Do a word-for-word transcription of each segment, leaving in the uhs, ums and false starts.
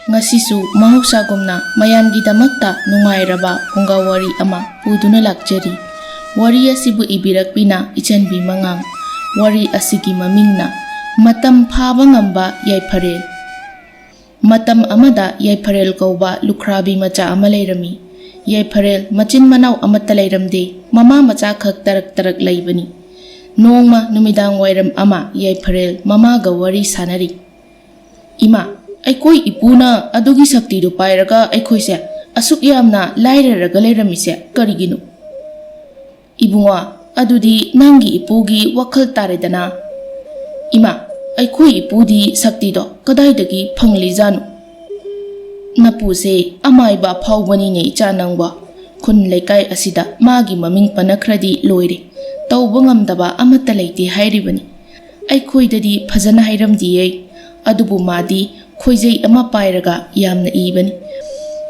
ꯉꯁꯤꯁꯨ ꯃꯍꯧꯁꯥꯒꯨꯝꯅ ꯃꯌꯥꯝꯒꯤꯗꯃꯛꯇ ꯅꯨꯡꯉꯥꯏꯔꯕ ꯐꯨꯡꯒꯥ ꯋꯥꯔꯤ ꯑꯃ ꯄꯨꯗꯨꯅ ꯂꯥꯛꯆꯔꯤ꯫ ꯋꯥꯔꯤ ꯑꯁꯤꯕꯨ ꯏꯕꯤꯔꯛꯄꯤꯅ ꯏꯆꯟꯕꯤ ꯃꯉꯥꯡ꯫ ꯋꯥꯔꯤ ꯑꯁꯤꯒꯤ ꯃꯃꯤꯡꯅ ꯃꯇꯝ ꯐꯥꯕ ꯉꯝꯕ ꯌꯥꯏꯐꯔꯦꯜ꯫ ꯃꯇꯝ ꯑꯃꯗ ꯌꯥꯏꯐꯔꯦꯜ ꯀꯧꯕ ꯂꯨꯈ꯭ꯔꯥꯕꯤ ꯃꯆꯥ ꯑꯃ ꯂꯩꯔꯝꯃꯤ꯫ ꯌꯥꯏꯐꯔꯦꯜ ꯃꯆꯤꯟ ꯃꯅꯥꯎ ꯑꯃꯠꯇ ꯂꯩꯔꯝꯗꯦ꯫ ꯃꯃꯥ ꯃꯆꯥ ꯈꯛ ꯇꯔꯛ ꯇꯔꯛ ꯂꯩꯕꯅꯤ꯫ ꯅꯣꯡꯃ ꯅꯨꯃꯤꯗꯥꯡ ꯋꯥꯏꯔꯝ ꯑꯃ ꯌꯥꯏꯐꯔꯦꯜ ꯃꯃꯥꯒ ꯋꯥꯔꯤ ꯁꯥꯅꯔꯤ꯫ "ꯏꯃꯥ, ꯑꯩꯈꯣꯏ ꯏꯄꯨꯅ ꯑꯗꯨꯒꯤ ꯁꯛꯇꯤꯗꯨ ꯄꯥꯏꯔꯒ ꯑꯩꯈꯣꯏꯁꯦ ꯑꯁꯨꯛ ꯌꯥꯝꯅ ꯂꯥꯏꯔꯔꯒ ꯂꯩꯔꯝꯃꯤꯁꯦ ꯀꯔꯤꯒꯤꯅꯣ?" "ꯏꯕꯨꯡꯉꯣ, ꯑꯗꯨꯗꯤ ꯅꯪꯒꯤ ꯏꯄꯨꯒꯤ ꯋꯥꯈꯜ ꯇꯥꯔꯦꯗꯅ꯫" "ꯏꯃꯥ, ꯑꯩꯈꯣꯏ ꯏꯄꯨꯗꯤ ꯁꯛꯇꯤꯗꯣ ꯀꯗꯥꯏꯗꯒꯤ ꯐꯪꯂꯤꯖꯥꯠꯅꯣ?" "ꯅꯄꯨꯁꯦ ꯑꯃꯥꯏꯕ ꯐꯥꯎꯕꯅꯤꯅꯦ ꯏꯆꯥ ꯅꯪꯕꯣ꯫ ꯈꯨꯟ ꯂꯩꯀꯥꯏ ꯑꯁꯤꯗ ꯃꯥꯒꯤ ꯃꯃꯤꯡ ꯄꯟꯅꯈ꯭ꯔꯗꯤ ꯂꯣꯏꯔꯦ꯫ ꯇꯧꯕ ꯉꯝꯗꯕ ꯑꯃꯠꯇ ꯂꯩꯇꯦ ꯍꯥꯏꯔꯤꯕꯅꯤ꯫ ꯑꯩꯈꯣꯏꯗꯗꯤ ꯐꯖꯅ ꯍꯥꯏꯔꯝꯗꯤꯌꯦ꯫ ꯑꯗꯨꯕꯨ ꯃꯥꯗꯤ ꯈꯣꯏꯖꯩ ꯑꯃ ꯄꯥꯏꯔꯒ ꯌꯥꯝꯅ ꯏꯕꯅꯤ꯫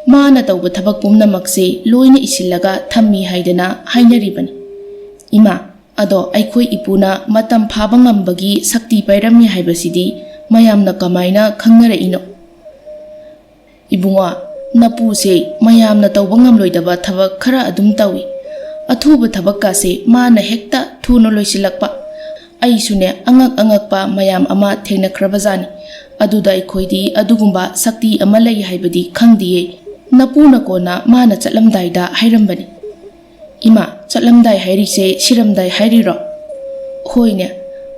ꯃꯥꯅ ꯇꯧꯕ ꯊꯕꯛ ꯄꯨꯝꯅꯃꯛꯁꯦ ꯂꯣꯏꯅ ꯏꯁꯤꯜꯂꯒ ꯊꯝꯃꯤ ꯍꯥꯏꯗꯅ ꯍꯥꯏꯅꯔꯤꯕꯅꯤ꯫ ꯏꯃꯥ, ꯑꯗꯣ ꯑꯩꯈꯣꯏ ꯏꯄꯨꯅ ꯃꯇꯝ ꯐꯥꯕ ꯉꯝꯕꯒꯤ ꯁꯛꯇꯤ ꯄꯥꯏꯔꯝꯃꯤ ꯍꯥꯏꯕꯁꯤꯗꯤ ꯃꯌꯥꯝꯅ ꯀꯃꯥꯏꯅ ꯈꯪꯅꯔꯛꯏꯅꯣ?" "ꯏꯕꯨꯡꯉꯣ, ꯅꯄꯨꯁꯦ ꯃꯌꯥꯝꯅ ꯇꯧꯕ ꯉꯝꯂꯣꯏꯗꯕ ꯊꯕꯛ ꯈꯔ ꯑꯗꯨꯝ ꯇꯧꯏ꯫ ꯑꯊꯨꯕ ꯊꯕꯛꯀꯥꯁꯦ ꯃꯥꯅ ꯍꯦꯛꯇ ꯊꯨꯅ ꯂꯣꯏꯁꯤꯜꯂꯛꯄ꯫ ꯑꯩꯁꯨꯅꯦ ꯑꯉꯛ ꯑꯉꯛꯄ ꯃꯌꯥꯝ ꯑꯃ ꯊꯦꯡꯅꯈ꯭ꯔꯕꯖꯥꯠꯅꯤ꯫ ꯑꯗꯨꯗ ꯑꯩꯈꯣꯏꯗꯤ ꯑꯗꯨꯒꯨꯝꯕ ꯁꯛꯇꯤ ꯑꯃ ꯂꯩ ꯍꯥꯏꯕꯗꯤ ꯈꯪꯗꯤꯌꯦ꯫ ꯅꯄꯨꯅ ꯀꯣꯟꯅ ꯃꯥꯅ ꯆꯠꯂꯝꯗꯥꯏꯗ ꯍꯥꯏꯔꯝꯕꯅꯤ꯫" "ꯏꯃꯥ, ꯆꯠꯂꯝꯗꯥꯏ ꯍꯥꯏꯔꯤꯁꯦ ꯁꯤꯔꯝꯗꯥꯏ ꯍꯥꯏꯔꯤꯔꯣ?" "ꯍꯣꯏꯅꯦ,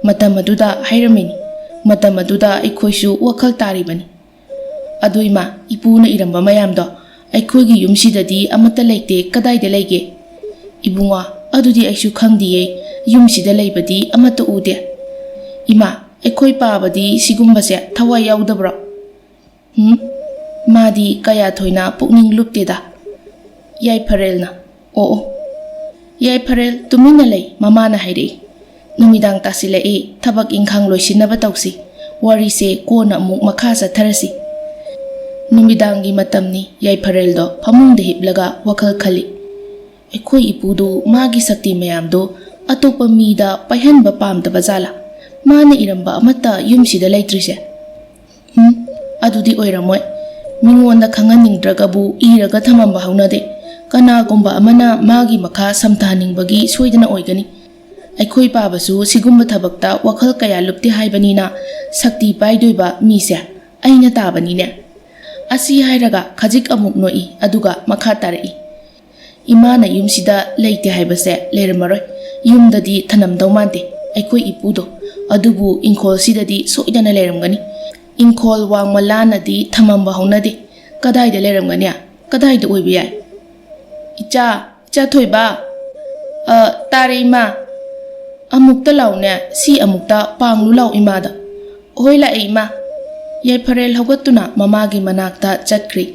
ꯃꯇꯝ ꯑꯗꯨꯗ ꯍꯥꯏꯔꯝꯃꯤꯅꯤ꯫ ꯃꯇꯝ ꯑꯗꯨꯗ ꯑꯩꯈꯣꯏꯁꯨ ꯋꯥꯈꯜ ꯇꯥꯔꯤꯕꯅꯤ꯫" "ꯑꯗꯨ ꯏꯃꯥ, ꯏꯄꯨꯅ ꯏꯔꯝꯕ ꯃꯌꯥꯝꯗꯣ ꯑꯩꯈꯣꯏꯒꯤ ꯌꯨꯝꯁꯤꯗꯗꯤ ꯑꯃꯠꯇ ꯂꯩꯇꯦ, ꯀꯗꯥꯏꯗ ꯂꯩꯒꯦ?" "ꯏꯕꯨꯡꯉꯣ, ꯑꯗꯨꯗꯤ ꯑꯩꯁꯨ ꯈꯪꯗꯤꯌꯦ, ꯌꯨꯝꯁꯤꯗ ꯂꯩꯕꯗꯤ ꯑꯃꯠꯇ ꯎꯗꯦ꯫" "ꯏꯃꯥ, ꯑꯩꯈꯣꯏ ꯄꯥꯕꯗꯤ ꯁꯤꯒꯨꯝꯕꯁꯦ ꯊꯋꯥꯏ ꯌꯥꯎꯗꯕ꯭ꯔꯣ?" "ꯍꯨꯝ, ꯃꯥꯗꯤ ꯀꯌꯥ ꯊꯣꯏꯅ ꯄꯨꯛꯅꯤꯡ ꯂꯨꯞꯇꯦꯗ꯫" ꯌꯥꯏꯐꯔꯦꯜꯅ, "ꯑꯣ ꯑꯣ, ꯌꯥꯏꯐꯔꯦꯜ ꯇꯨꯃꯤꯟꯅ ꯂꯩ, ꯃꯃꯥꯅ ꯍꯥꯏꯔꯛꯏ꯫ ꯅꯨꯃꯤꯗꯥꯡ ꯇꯥꯁꯤꯜꯂꯛꯏ, ꯊꯕꯛ ꯏꯪꯈꯥꯡ ꯂꯣꯏꯁꯤꯟꯅꯕ ꯇꯧꯁꯤ꯫ ꯋꯥꯔꯤꯁꯦ ꯀꯣꯟꯅ ꯑꯃꯨꯛ ꯃꯈꯥ ꯆꯠꯊꯔꯁꯤ꯫" ꯅꯨꯃꯤꯗꯥꯡꯒꯤ ꯃꯇꯝꯅꯤ꯫ ꯌꯥꯏꯐꯔꯦꯜꯗꯣ ꯐꯃꯨꯡꯗ ꯍꯤꯞꯂꯒ ꯋꯥꯈꯜ ꯈꯜꯂꯤ꯫ "ꯑꯩꯈꯣꯏ ꯏꯄꯨꯗꯨ ꯃꯥꯒꯤ ꯁꯛꯇꯤ ꯃꯌꯥꯝꯗꯨ ꯑꯇꯣꯞꯄ ꯃꯤꯗ ꯄꯥꯏꯍꯟꯕ ꯄꯥꯝꯗꯕ ꯖꯥꯠꯂꯥ? ꯃꯥꯅ ꯏꯔꯝꯕ ꯑꯃꯠꯇ ꯌꯨꯝꯁꯤꯗ ꯂꯩꯇ꯭ꯔꯤꯁꯦ? ꯍꯨꯝ, ꯑꯗꯨꯗꯤ ꯑꯣꯏꯔꯝꯃꯣꯏ꯫ ꯃꯤꯉꯣꯟꯗ ꯈꯪꯍꯟꯅꯤꯡꯗ꯭ꯔꯒꯕꯨ ꯏꯔꯒ ꯊꯝꯃꯝꯕ ꯍꯧꯅꯗꯦ꯫ ꯀꯅꯥꯒꯨꯝꯕ ꯑꯃꯅ ꯃꯥꯒꯤ ꯃꯈꯥ ꯁꯝꯊꯍꯟꯅꯤꯡꯕꯒꯤ ꯁꯣꯏꯗꯅ ꯑꯣꯏꯒꯅꯤ꯫ ꯑꯩꯈꯣꯏ ꯄꯥꯕꯁꯨ ꯁꯤꯒꯨꯝꯕ ꯊꯕꯛꯇ ꯋꯥꯈꯜ ꯀꯌꯥ ꯂꯨꯞꯇꯦ ꯍꯥꯏꯕꯅꯤꯅ, ꯁꯛꯇꯤ ꯄꯥꯏꯗꯣꯏꯕ ꯃꯤꯁꯦ ꯑꯩꯅ ꯇꯥꯕꯅꯤꯅꯦ꯫ ꯑꯁꯤ ꯍꯥꯏꯔꯒ ꯈꯖꯤꯛ ꯑꯃꯨꯛ ꯅꯣꯛꯏ, ꯑꯗꯨꯒ ꯃꯈꯥ ꯇꯥꯔꯛꯏ꯫ ꯏꯃꯥꯅ ꯌꯨꯝꯁꯤꯗ ꯂꯩꯇꯦ ꯍꯥꯏꯕꯁꯦ ꯂꯩꯔꯝꯃꯔꯣꯏ꯫ ꯌꯨꯝꯗꯗꯤ ꯊꯅꯝꯗꯧ ꯃꯥꯟꯗꯦ ꯑꯩꯈꯣꯏ ꯏꯄꯨꯗꯣ, ꯑꯗꯨꯕꯨ ꯏꯪꯈꯣꯜꯁꯤꯗꯗꯤ ꯁꯣꯏꯗꯅ ꯂꯩꯔꯝꯒꯅꯤ꯫ ꯏꯪꯈꯣꯜ ꯋꯥꯡꯃ ꯂꯥꯟꯅꯗꯤ ꯊꯝꯃꯝꯕ ꯍꯧꯅꯗꯦ꯫ ꯀꯗꯥꯏꯗ ꯂꯩꯔꯝꯒꯅꯤ? ꯀꯗꯥꯏꯗ ꯑꯣꯏꯕ ꯌꯥꯏ? ꯏꯆꯥ, ꯏꯆꯥ ꯊꯣꯏꯕ꯫ ꯑ, ꯇꯥꯔꯦ ꯏꯃꯥ꯫ ꯑꯃꯨꯛꯇ ꯂꯥꯎꯅꯦ, ꯁꯤ ꯑꯃꯨꯛꯇ ꯄꯥꯡꯂꯨ ꯂꯥꯎ ꯏꯃꯥꯗ꯫ ꯍꯣꯏ ꯂꯥꯛꯑꯦ ꯏꯃꯥ꯫ ꯌꯥꯏꯐꯔꯦꯜ ꯍꯧꯒꯠꯇꯨꯅ ꯃꯃꯥꯒꯤ ꯃꯅꯥꯛꯇ ꯆꯠꯈ꯭ꯔꯤ꯫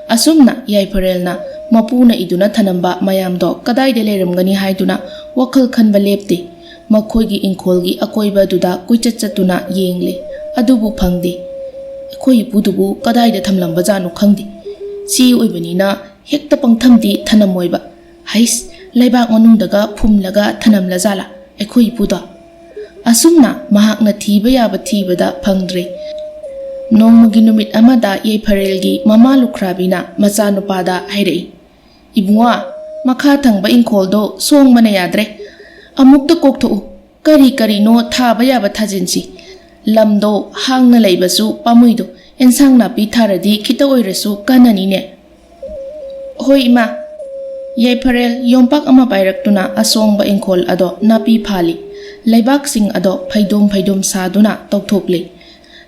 ꯑꯁꯨꯝꯅ ꯌꯥꯏꯐꯔꯦꯜꯅ ꯃꯄꯨꯅ ꯏꯗꯨꯅ ꯊꯅꯝꯕ ꯃꯌꯥꯝꯗꯣ ꯀꯗꯥꯏꯗ ꯂꯩꯔꯝꯒꯅꯤ ꯍꯥꯏꯗꯨꯅ ꯋꯥꯈꯜ ꯈꯟꯕ ꯂꯦꯞꯇꯦ꯫ ꯃꯈꯣꯏꯒꯤ ꯏꯪꯈꯣꯜꯒꯤ ꯑꯀꯣꯏꯕꯗꯨꯗ ꯀꯣꯏꯆꯠ ꯆꯠꯇꯨꯅ ꯌꯦꯡꯂꯦ, ꯑꯗꯨꯕꯨ ꯐꯪꯗꯦ꯫ ꯑꯩꯈꯣꯏ ꯏꯄꯨꯗꯨꯕꯨ ꯀꯗꯥꯏꯗ ꯊꯝꯂꯝꯕꯖꯥꯠꯅꯣ ꯈꯪꯗꯦ꯫ ꯆꯦ ꯑꯣꯏꯕꯅꯤꯅ ꯍꯦꯛꯇ ꯄꯪꯊꯝꯗꯤ ꯊꯅꯝꯃꯣꯏꯕ꯫ ꯍꯩꯁ, ꯂꯩꯕꯥꯛ ꯃꯅꯨꯡꯗꯒ ꯐꯨꯝꯂꯒ ꯊꯅꯝꯂꯖꯥꯠꯂꯥ ꯑꯩꯈꯣꯏ ꯏꯄꯨꯗꯣ? ꯑꯁꯨꯝꯅ ꯃꯍꯥꯛꯅ ꯊꯤꯕ ꯌꯥꯕ ꯊꯤꯕꯗ ꯐꯪꯗ꯭ꯔꯦ꯫ ꯅꯣꯡꯃꯒꯤ ꯅꯨꯃꯤꯠ ꯑꯃꯗ ꯌꯥꯏꯐꯔꯦꯜꯒꯤ ꯃꯃꯥ ꯂꯨꯈ꯭ꯔꯥꯕꯤꯅ ꯃꯆꯥꯅꯨꯄꯥꯗ ꯍꯥꯏꯔꯛꯏ, "ꯏꯕꯨꯡꯉꯣ, ꯃꯈꯥ ꯊꯪꯕ ꯏꯪꯈꯣꯜꯗꯣ ꯁꯣꯡꯕꯅ ꯌꯥꯗ꯭ꯔꯦ꯫ ꯑꯃꯨꯛꯇ ꯀꯣꯛꯊꯣꯛꯎ, ꯀꯔꯤ ꯀꯔꯤꯅꯣ ꯊꯥꯕ ꯌꯥꯕ ꯊꯥꯖꯤꯟꯁꯤ꯫ ꯂꯝꯗꯣ ꯍꯥꯡꯅ ꯂꯩꯕꯁꯨ ꯄꯥꯝꯃꯨꯏꯗꯣ, ꯑꯦꯟꯁꯥꯡ ꯅꯥꯄꯤ ꯊꯥꯔꯗꯤ ꯈꯤꯇ ꯑꯣꯏꯔꯁꯨ ꯀꯥꯟꯅꯅꯤꯅꯦ꯫" "ꯍꯣꯏ ꯏꯃꯥ꯫" ꯌꯥꯏꯐꯔꯦꯜ ꯌꯣꯝꯄꯥꯛ ꯑꯃ ꯄꯥꯏꯔꯛꯇꯨꯅ ꯑꯁꯣꯡꯕ ꯏꯪꯈꯣꯜ ꯑꯗꯣ ꯅꯥꯄꯤ ꯐꯥꯜꯂꯤ꯫ ꯂꯩꯕꯥꯛꯁꯤꯡ ꯑꯗꯣ ꯐꯩꯗꯣꯝ ꯐꯩꯗꯣꯝ ꯁꯥꯗꯨꯅ ꯇꯧꯊꯣꯛꯂꯤ꯫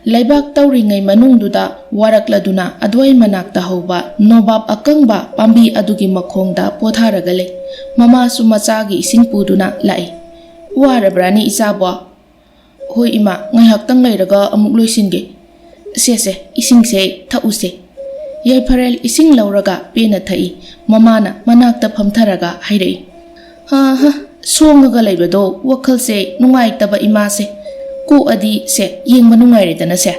ꯂꯩꯕꯥꯛ ꯇꯧꯔꯤꯉꯩ ꯃꯅꯨꯡꯗꯨꯗ ꯋꯥꯔꯛꯂꯗꯨꯅ ꯑꯗꯨꯋꯥꯏ ꯃꯅꯥꯛꯇ ꯍꯧꯕ ꯅꯣꯕꯥꯞ ꯑꯀꯪꯕ ꯄꯥꯝꯕꯤ ꯑꯗꯨꯒꯤ ꯃꯈꯣꯡꯗ ꯄꯣꯊꯥꯔꯒ ꯂꯩ꯫ ꯃꯃꯥꯁꯨ ꯃꯆꯥꯒꯤ ꯏꯁꯤꯡ ꯄꯨꯗꯨꯅ ꯂꯥꯛꯏ꯫ "ꯋꯥꯔꯕ꯭ꯔꯥꯅꯦ ꯏꯆꯥꯕꯣ?" "ꯍꯣꯏ ꯏꯃꯥ, ꯉꯥꯏꯍꯥꯛꯇꯪ ꯂꯩꯔꯒ ꯑꯃꯨꯛ ꯂꯣꯏꯁꯤꯟꯒꯦ꯫ ꯁꯦ, ꯁꯦ, ꯏꯁꯤꯡꯁꯦ ꯊꯛꯎꯁꯦ꯫" ꯌꯥꯏꯐꯔꯦꯜ ꯏꯁꯤꯡ ꯂꯧꯔꯒ ꯄꯦꯟꯅ ꯊꯛꯏ꯫ ꯃꯃꯥꯅ ꯃꯅꯥꯛꯇ ꯐꯝꯊꯔꯒ ꯍꯥꯏꯔꯛꯏ, "ꯍꯥ ꯍꯥ, ꯁꯣꯡꯉꯒ ꯂꯩꯕꯗꯣ ꯋꯥꯈꯜꯁꯦ ꯅꯨꯡꯉꯥꯏꯇꯕ ꯏꯃꯥꯁꯦ꯫ ꯀꯣꯛꯑꯗꯤ ꯁꯦ, ꯌꯦꯡꯕ ꯅꯨꯡꯉꯥꯏꯔꯦꯗꯅ ꯁꯦ꯫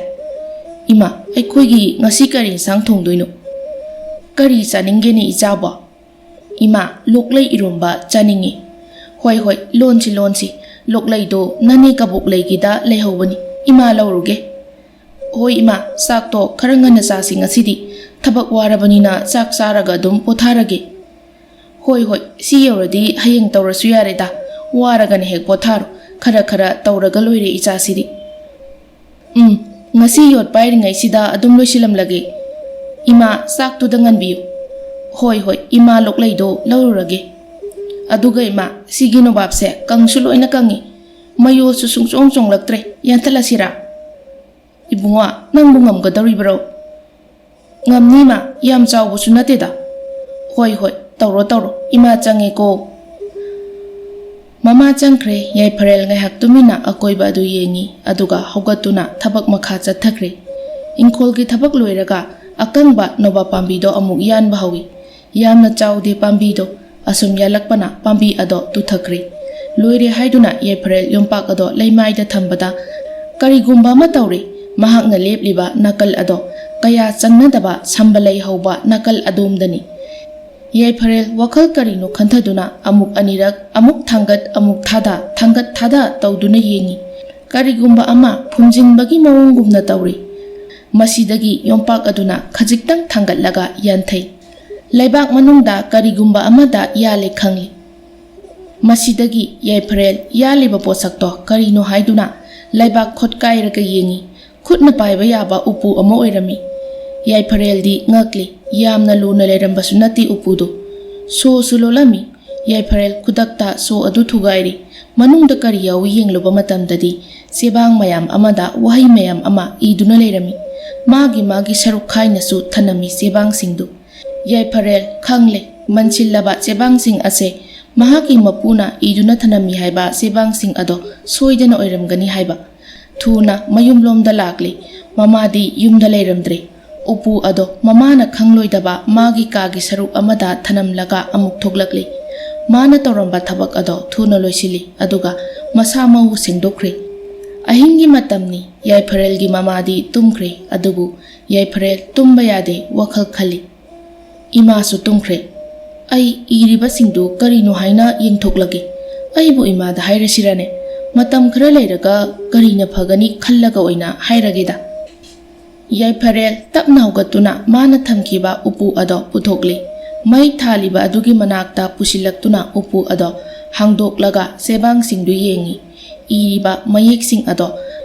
ꯏꯃꯥ, ꯑꯩꯈꯣꯏꯒꯤ ꯉꯁꯤ ꯀꯔꯤ ꯏꯟꯁꯥꯡ ꯊꯣꯡꯗꯣꯏꯅꯣ? ꯀꯔꯤ ꯆꯥꯅꯤꯡꯒꯦꯅꯦ ꯏꯆꯥꯕꯣ?" "ꯏꯃꯥ, ꯂꯣꯛꯂꯩ ꯏꯔꯣꯝꯕ ꯆꯥꯅꯤꯡꯉꯤ꯫" "ꯍꯣꯏ, ꯍꯣꯏ, ꯂꯣꯟꯁꯤ, ꯂꯣꯟꯁꯤ꯫ ꯂꯣꯛꯂꯩꯗꯣ ꯅꯅꯦ ꯀꯕꯣꯛꯂꯩꯒꯤꯗ ꯂꯩꯍꯧꯕꯅꯤ꯫ ꯏꯃꯥ ꯂꯧꯔꯨꯒꯦ꯫" "ꯍꯣꯏ ꯏꯃꯥ, ꯆꯥꯛꯇꯣ ꯈꯔ ꯉꯟꯅ ꯆꯥꯁꯤ ꯉꯁꯤꯗꯤ꯫ ꯊꯕꯛ ꯋꯥꯔꯕꯅꯤꯅ ꯆꯥꯛ ꯆꯥꯔꯒ ꯑꯗꯨꯝ ꯄꯣꯊꯥꯔꯒꯦ꯫" "ꯍꯣꯏ, ꯍꯣꯏ, ꯁꯤ ꯌꯧꯔꯗꯤ ꯍꯌꯦꯡ ꯇꯧꯔꯁꯨ ꯌꯥꯔꯦꯗ꯫ ꯋꯥꯔꯒꯅ ꯍꯦꯛ ꯄꯣꯊꯥꯔꯣ꯫ ꯈꯔ ꯈꯔ ꯇꯧꯔꯒ ꯂꯣꯏꯔꯦ ꯏꯆꯥꯁꯤꯗꯤ꯫" "ꯎꯝ, ꯉꯁꯤ ꯌꯣꯠ ꯄꯥꯏꯔꯤꯉꯩꯁꯤꯗ ꯑꯗꯨꯝ ꯂꯣꯏꯁꯤꯜꯂꯝꯂꯒꯦ꯫ ꯏꯃꯥ, ꯆꯥꯛꯇꯨꯗ ꯉꯟꯕꯤꯌꯨ꯫" "ꯍꯣꯏ, ꯍꯣꯏ, ꯏꯃꯥ ꯂꯣꯛꯂꯩꯗꯣ ꯂꯧꯔꯨꯔꯒꯦ꯫ ꯑꯗꯨꯒ ꯏꯃꯥ, ꯁꯤꯒꯤ ꯅꯣꯕꯥꯞꯁꯦ ꯀꯪꯁꯨ ꯂꯣꯏꯅ ꯀꯪꯉꯤ꯫ ꯃꯌꯣꯜꯁꯨ ꯁꯨꯡꯆꯣꯡ ꯆꯣꯡꯂꯛꯇ꯭ꯔꯦ꯫ ꯌꯥꯟꯊꯠꯂꯁꯤꯔꯥ?" "ꯏꯕꯨꯡꯉꯣ, ꯅꯪꯕꯨ ꯉꯝꯒꯗꯧꯔꯤꯕ꯭ꯔꯣ?" "ꯉꯝꯅꯤ ꯏꯃꯥ, ꯌꯥꯝ ꯆꯥꯎꯕꯁꯨ ꯅꯠꯇꯦꯗ꯫" "ꯍꯣꯏ, ꯍꯣꯏ, ꯇꯧꯔꯣ, ꯇꯧꯔꯣ, ꯏꯃꯥ ꯆꯪꯉꯦꯀꯣ꯫" ꯃꯃꯥ ꯆꯪꯈ꯭ꯔꯦ꯫ ꯌꯥꯏꯐꯔꯦꯜ ꯉꯥꯏꯍꯥꯛ ꯇꯨꯃꯤꯟꯅ ꯑꯀꯣꯏꯕ ꯑꯗꯨ ꯌꯦꯡꯉꯤ, ꯑꯗꯨꯒ ꯍꯧꯒꯠꯇꯨꯅ ꯊꯕꯛ ꯃꯈꯥ ꯆꯠꯊꯈ꯭ꯔꯦ꯫ ꯏꯪꯈꯣꯜꯒꯤ ꯊꯕꯛ ꯂꯣꯏꯔꯒ ꯑꯀꯪꯕ ꯅꯣꯕꯥꯞ ꯄꯥꯝꯕꯤꯗꯣ ꯑꯃꯨꯛ ꯌꯥꯟꯕ ꯍꯧꯏ꯫ ꯌꯥꯝꯅ ꯆꯥꯎꯗꯦ ꯄꯥꯝꯕꯤꯗꯣ꯫ ꯑꯁꯨꯝ ꯌꯥꯜꯂꯛꯄꯅ ꯄꯥꯝꯕꯤ ꯑꯗꯣ ꯇꯨꯊꯈ꯭ꯔꯦ꯫ ꯂꯣꯏꯔꯦ ꯍꯥꯏꯗꯨꯅ ꯌꯥꯏꯐꯔꯦꯜ ꯌꯣꯝꯄꯥꯛ ꯑꯗꯣ ꯂꯩꯃꯥꯏꯗ ꯊꯝꯕꯗ ꯀꯔꯤꯒꯨꯝꯕ ꯑꯃ ꯇꯧꯔꯦ꯫ ꯃꯍꯥꯛꯅ ꯂꯦꯞꯂꯤꯕ ꯅꯥꯀꯜ ꯑꯗꯣ ꯀꯌꯥ ꯆꯪꯅꯗꯕ ꯁꯝꯕ ꯂꯩ ꯍꯧꯕ ꯅꯥꯀꯜ ꯑꯗꯣꯝꯗꯅꯤ꯫ ꯌꯥꯏꯐꯔꯦꯜ ꯋꯥꯈꯜ ꯀꯔꯤꯅꯣ ꯈꯟꯊꯗꯨꯅ ꯑꯃꯨꯛ ꯑꯅꯤꯔꯛ, ꯑꯃꯨꯛ ꯊꯥꯡꯒꯠ, ꯑꯃꯨꯛ ꯊꯥꯗ, ꯊꯥꯡꯒꯠ ꯊꯥꯗ ꯇꯧꯗꯨꯅ ꯌꯦꯡꯉꯤ꯫ ꯀꯔꯤꯒꯨꯝꯕ ꯑꯃ ꯐꯨꯝꯖꯤꯟꯕꯒꯤ ꯃꯑꯣꯡꯒꯨꯝꯅ ꯇꯧꯔꯤ꯫ ꯃꯁꯤꯗꯒꯤ ꯌꯣꯝꯄꯥꯛ ꯑꯗꯨꯅ ꯈꯖꯤꯛꯇꯪ ꯊꯥꯡꯒꯠꯂꯒ ꯌꯥꯟꯊꯩ꯫ ꯂꯩꯕꯥꯛ ꯃꯅꯨꯡꯗ ꯀꯔꯤꯒꯨꯝꯕ ꯑꯃꯗ ꯌꯥꯜꯂꯦ ꯈꯪꯂꯤ꯫ ꯃꯁꯤꯗꯒꯤ ꯌꯥꯏꯐꯔꯦꯜ ꯌꯥꯜꯂꯤꯕ ꯄꯣꯠꯁꯛꯇꯣ ꯀꯔꯤꯅꯣ ꯍꯥꯏꯗꯨꯅ ꯂꯩꯕꯥꯛ ꯈꯣꯠꯀꯥꯏꯔꯒ ꯌꯦꯡꯉꯤ꯫ ꯈꯨꯠꯅ ꯄꯥꯏꯕ ꯌꯥꯕ ꯎꯄꯨ ꯑꯃ ꯑꯣꯏꯔꯝꯃꯤ꯫ ꯌꯥꯏꯐꯔꯦꯜꯗꯤ ꯉꯛꯂꯤ꯫ ꯌꯥꯝꯅ ꯂꯨꯅ ꯂꯩꯔꯝꯕꯁꯨ ꯅꯠꯇꯦ ꯎꯄꯨꯗꯨ꯫ ꯁꯣꯁꯨ ꯂꯣꯜꯂꯝꯃꯤ꯫ ꯌꯥꯏꯐꯔꯦꯜ ꯈꯨꯗꯛꯇ ꯁꯣ ꯑꯗꯨ ꯊꯨꯒꯥꯏꯔꯤ꯫ ꯃꯅꯨꯡꯗ ꯀꯔꯤ ꯌꯥꯎꯏ ꯌꯦꯡꯂꯨꯕ ꯃꯇꯝꯗꯗꯤ ꯆꯦꯕꯥꯡ ꯃꯌꯥꯝ ꯑꯃꯗ ꯋꯥꯍꯩ ꯃꯌꯥꯝ ꯑꯃ ꯏꯗꯨꯅ ꯂꯩꯔꯝꯃꯤ꯫ ꯃꯥꯒꯤ ꯃꯥꯒꯤ ꯁꯔꯨꯛ ꯈꯥꯏꯅꯁꯨ ꯊꯅꯝꯃꯤ ꯆꯦꯕꯥꯡꯁꯤꯡꯗꯨ꯫ ꯌꯥꯏꯐꯔꯦꯜ ꯈꯪꯂꯦ, ꯃꯟꯁꯤꯜꯂꯕ ꯆꯦꯕꯥꯡꯁꯤꯡ ꯑꯁꯦ ꯃꯍꯥꯛꯀꯤ ꯃꯄꯨꯅ ꯏꯗꯨꯅ ꯊꯅꯝꯃꯤ ꯍꯥꯏꯕ ꯆꯦꯕꯥꯡꯁꯤꯡ ꯑꯗꯣ ꯁꯣꯏꯗꯅ ꯑꯣꯏꯔꯝꯒꯅꯤ ꯍꯥꯏꯕ꯫ ꯊꯨꯅ ꯃꯌꯨꯝꯂꯣꯝꯗ ꯂꯥꯛꯂꯤ꯫ ꯃꯃꯥꯗꯤ ꯌꯨꯝꯗ ꯂꯩꯔꯝꯗ꯭ꯔꯦ꯫ ꯎꯄꯨ ꯑꯗꯣ ꯃꯃꯥꯅ ꯈꯪꯂꯣꯏꯗꯕ ꯃꯥꯒꯤ ꯀꯥꯒꯤ ꯁꯔꯨꯛ ꯑꯃꯗ ꯊꯅꯝꯂꯒ ꯑꯃꯨꯛ ꯊꯣꯛꯂꯛꯂꯤ꯫ ꯃꯥꯅ ꯇꯧꯔꯝꯕ ꯊꯕꯛ ꯑꯗꯣ ꯊꯨꯅ ꯂꯣꯏꯁꯤꯜꯂꯤ, ꯑꯗꯨꯒ ꯃꯁꯥ ꯃꯎ ꯁꯦꯡꯗꯣꯛꯈ꯭ꯔꯦ꯫ ꯑꯍꯤꯡꯒꯤ ꯃꯇꯝꯅꯤ꯫ ꯌꯥꯏꯐꯔꯦꯜꯒꯤ ꯃꯃꯥꯗꯤ ꯇꯨꯝꯈ꯭ꯔꯦ, ꯑꯗꯨꯕꯨ ꯌꯥꯏꯐꯔꯦꯜ ꯇꯨꯝꯕ ꯌꯥꯗꯦ, ꯋꯥꯈꯜ ꯈꯜꯂꯤ꯫ "ꯏꯃꯥꯁꯨ ꯇꯨꯝꯈ꯭ꯔꯦ꯫ ꯑꯩ ꯏꯔꯤꯕꯁꯤꯡꯗꯨ ꯀꯔꯤꯅꯣ ꯍꯥꯏꯅ ꯌꯦꯡꯊꯣꯛꯂꯒꯦ꯫ ꯑꯩꯕꯨ ꯏꯃꯥꯗ ꯍꯥꯏꯔꯁꯤꯔꯅꯦ? ꯃꯇꯝ ꯈꯔ ꯂꯩꯔꯒ ꯀꯔꯤꯅ ꯐꯒꯅꯤ ꯈꯜꯂꯒ ꯑꯣꯏꯅ ꯍꯥꯏꯔꯒꯦꯗ꯫" ꯌꯥꯏꯐꯔꯦꯜ ꯇꯞꯅ ꯍꯧꯒꯠꯇꯨꯅ ꯃꯥꯅ ꯊꯝꯈꯤꯕ ꯎꯄꯨ ꯑꯗꯣ ꯄꯨꯊꯣꯛꯂꯤ꯫ ꯃꯩ ꯊꯥꯜꯂꯤꯕ ꯑꯗꯨꯒꯤ ꯃꯅꯥꯛꯇ ꯄꯨꯁꯤꯜꯂꯛꯇꯨꯅ ꯎꯄꯨ ꯑꯗꯣ ꯍꯥꯡꯗꯣꯛꯂꯒ ꯆꯦꯕꯥꯡꯁꯤꯡꯗꯨ ꯌꯦꯡꯉꯤ꯫ ꯏꯔꯤꯕ ꯃꯌꯦꯛꯁꯤꯡ ꯑꯗꯣ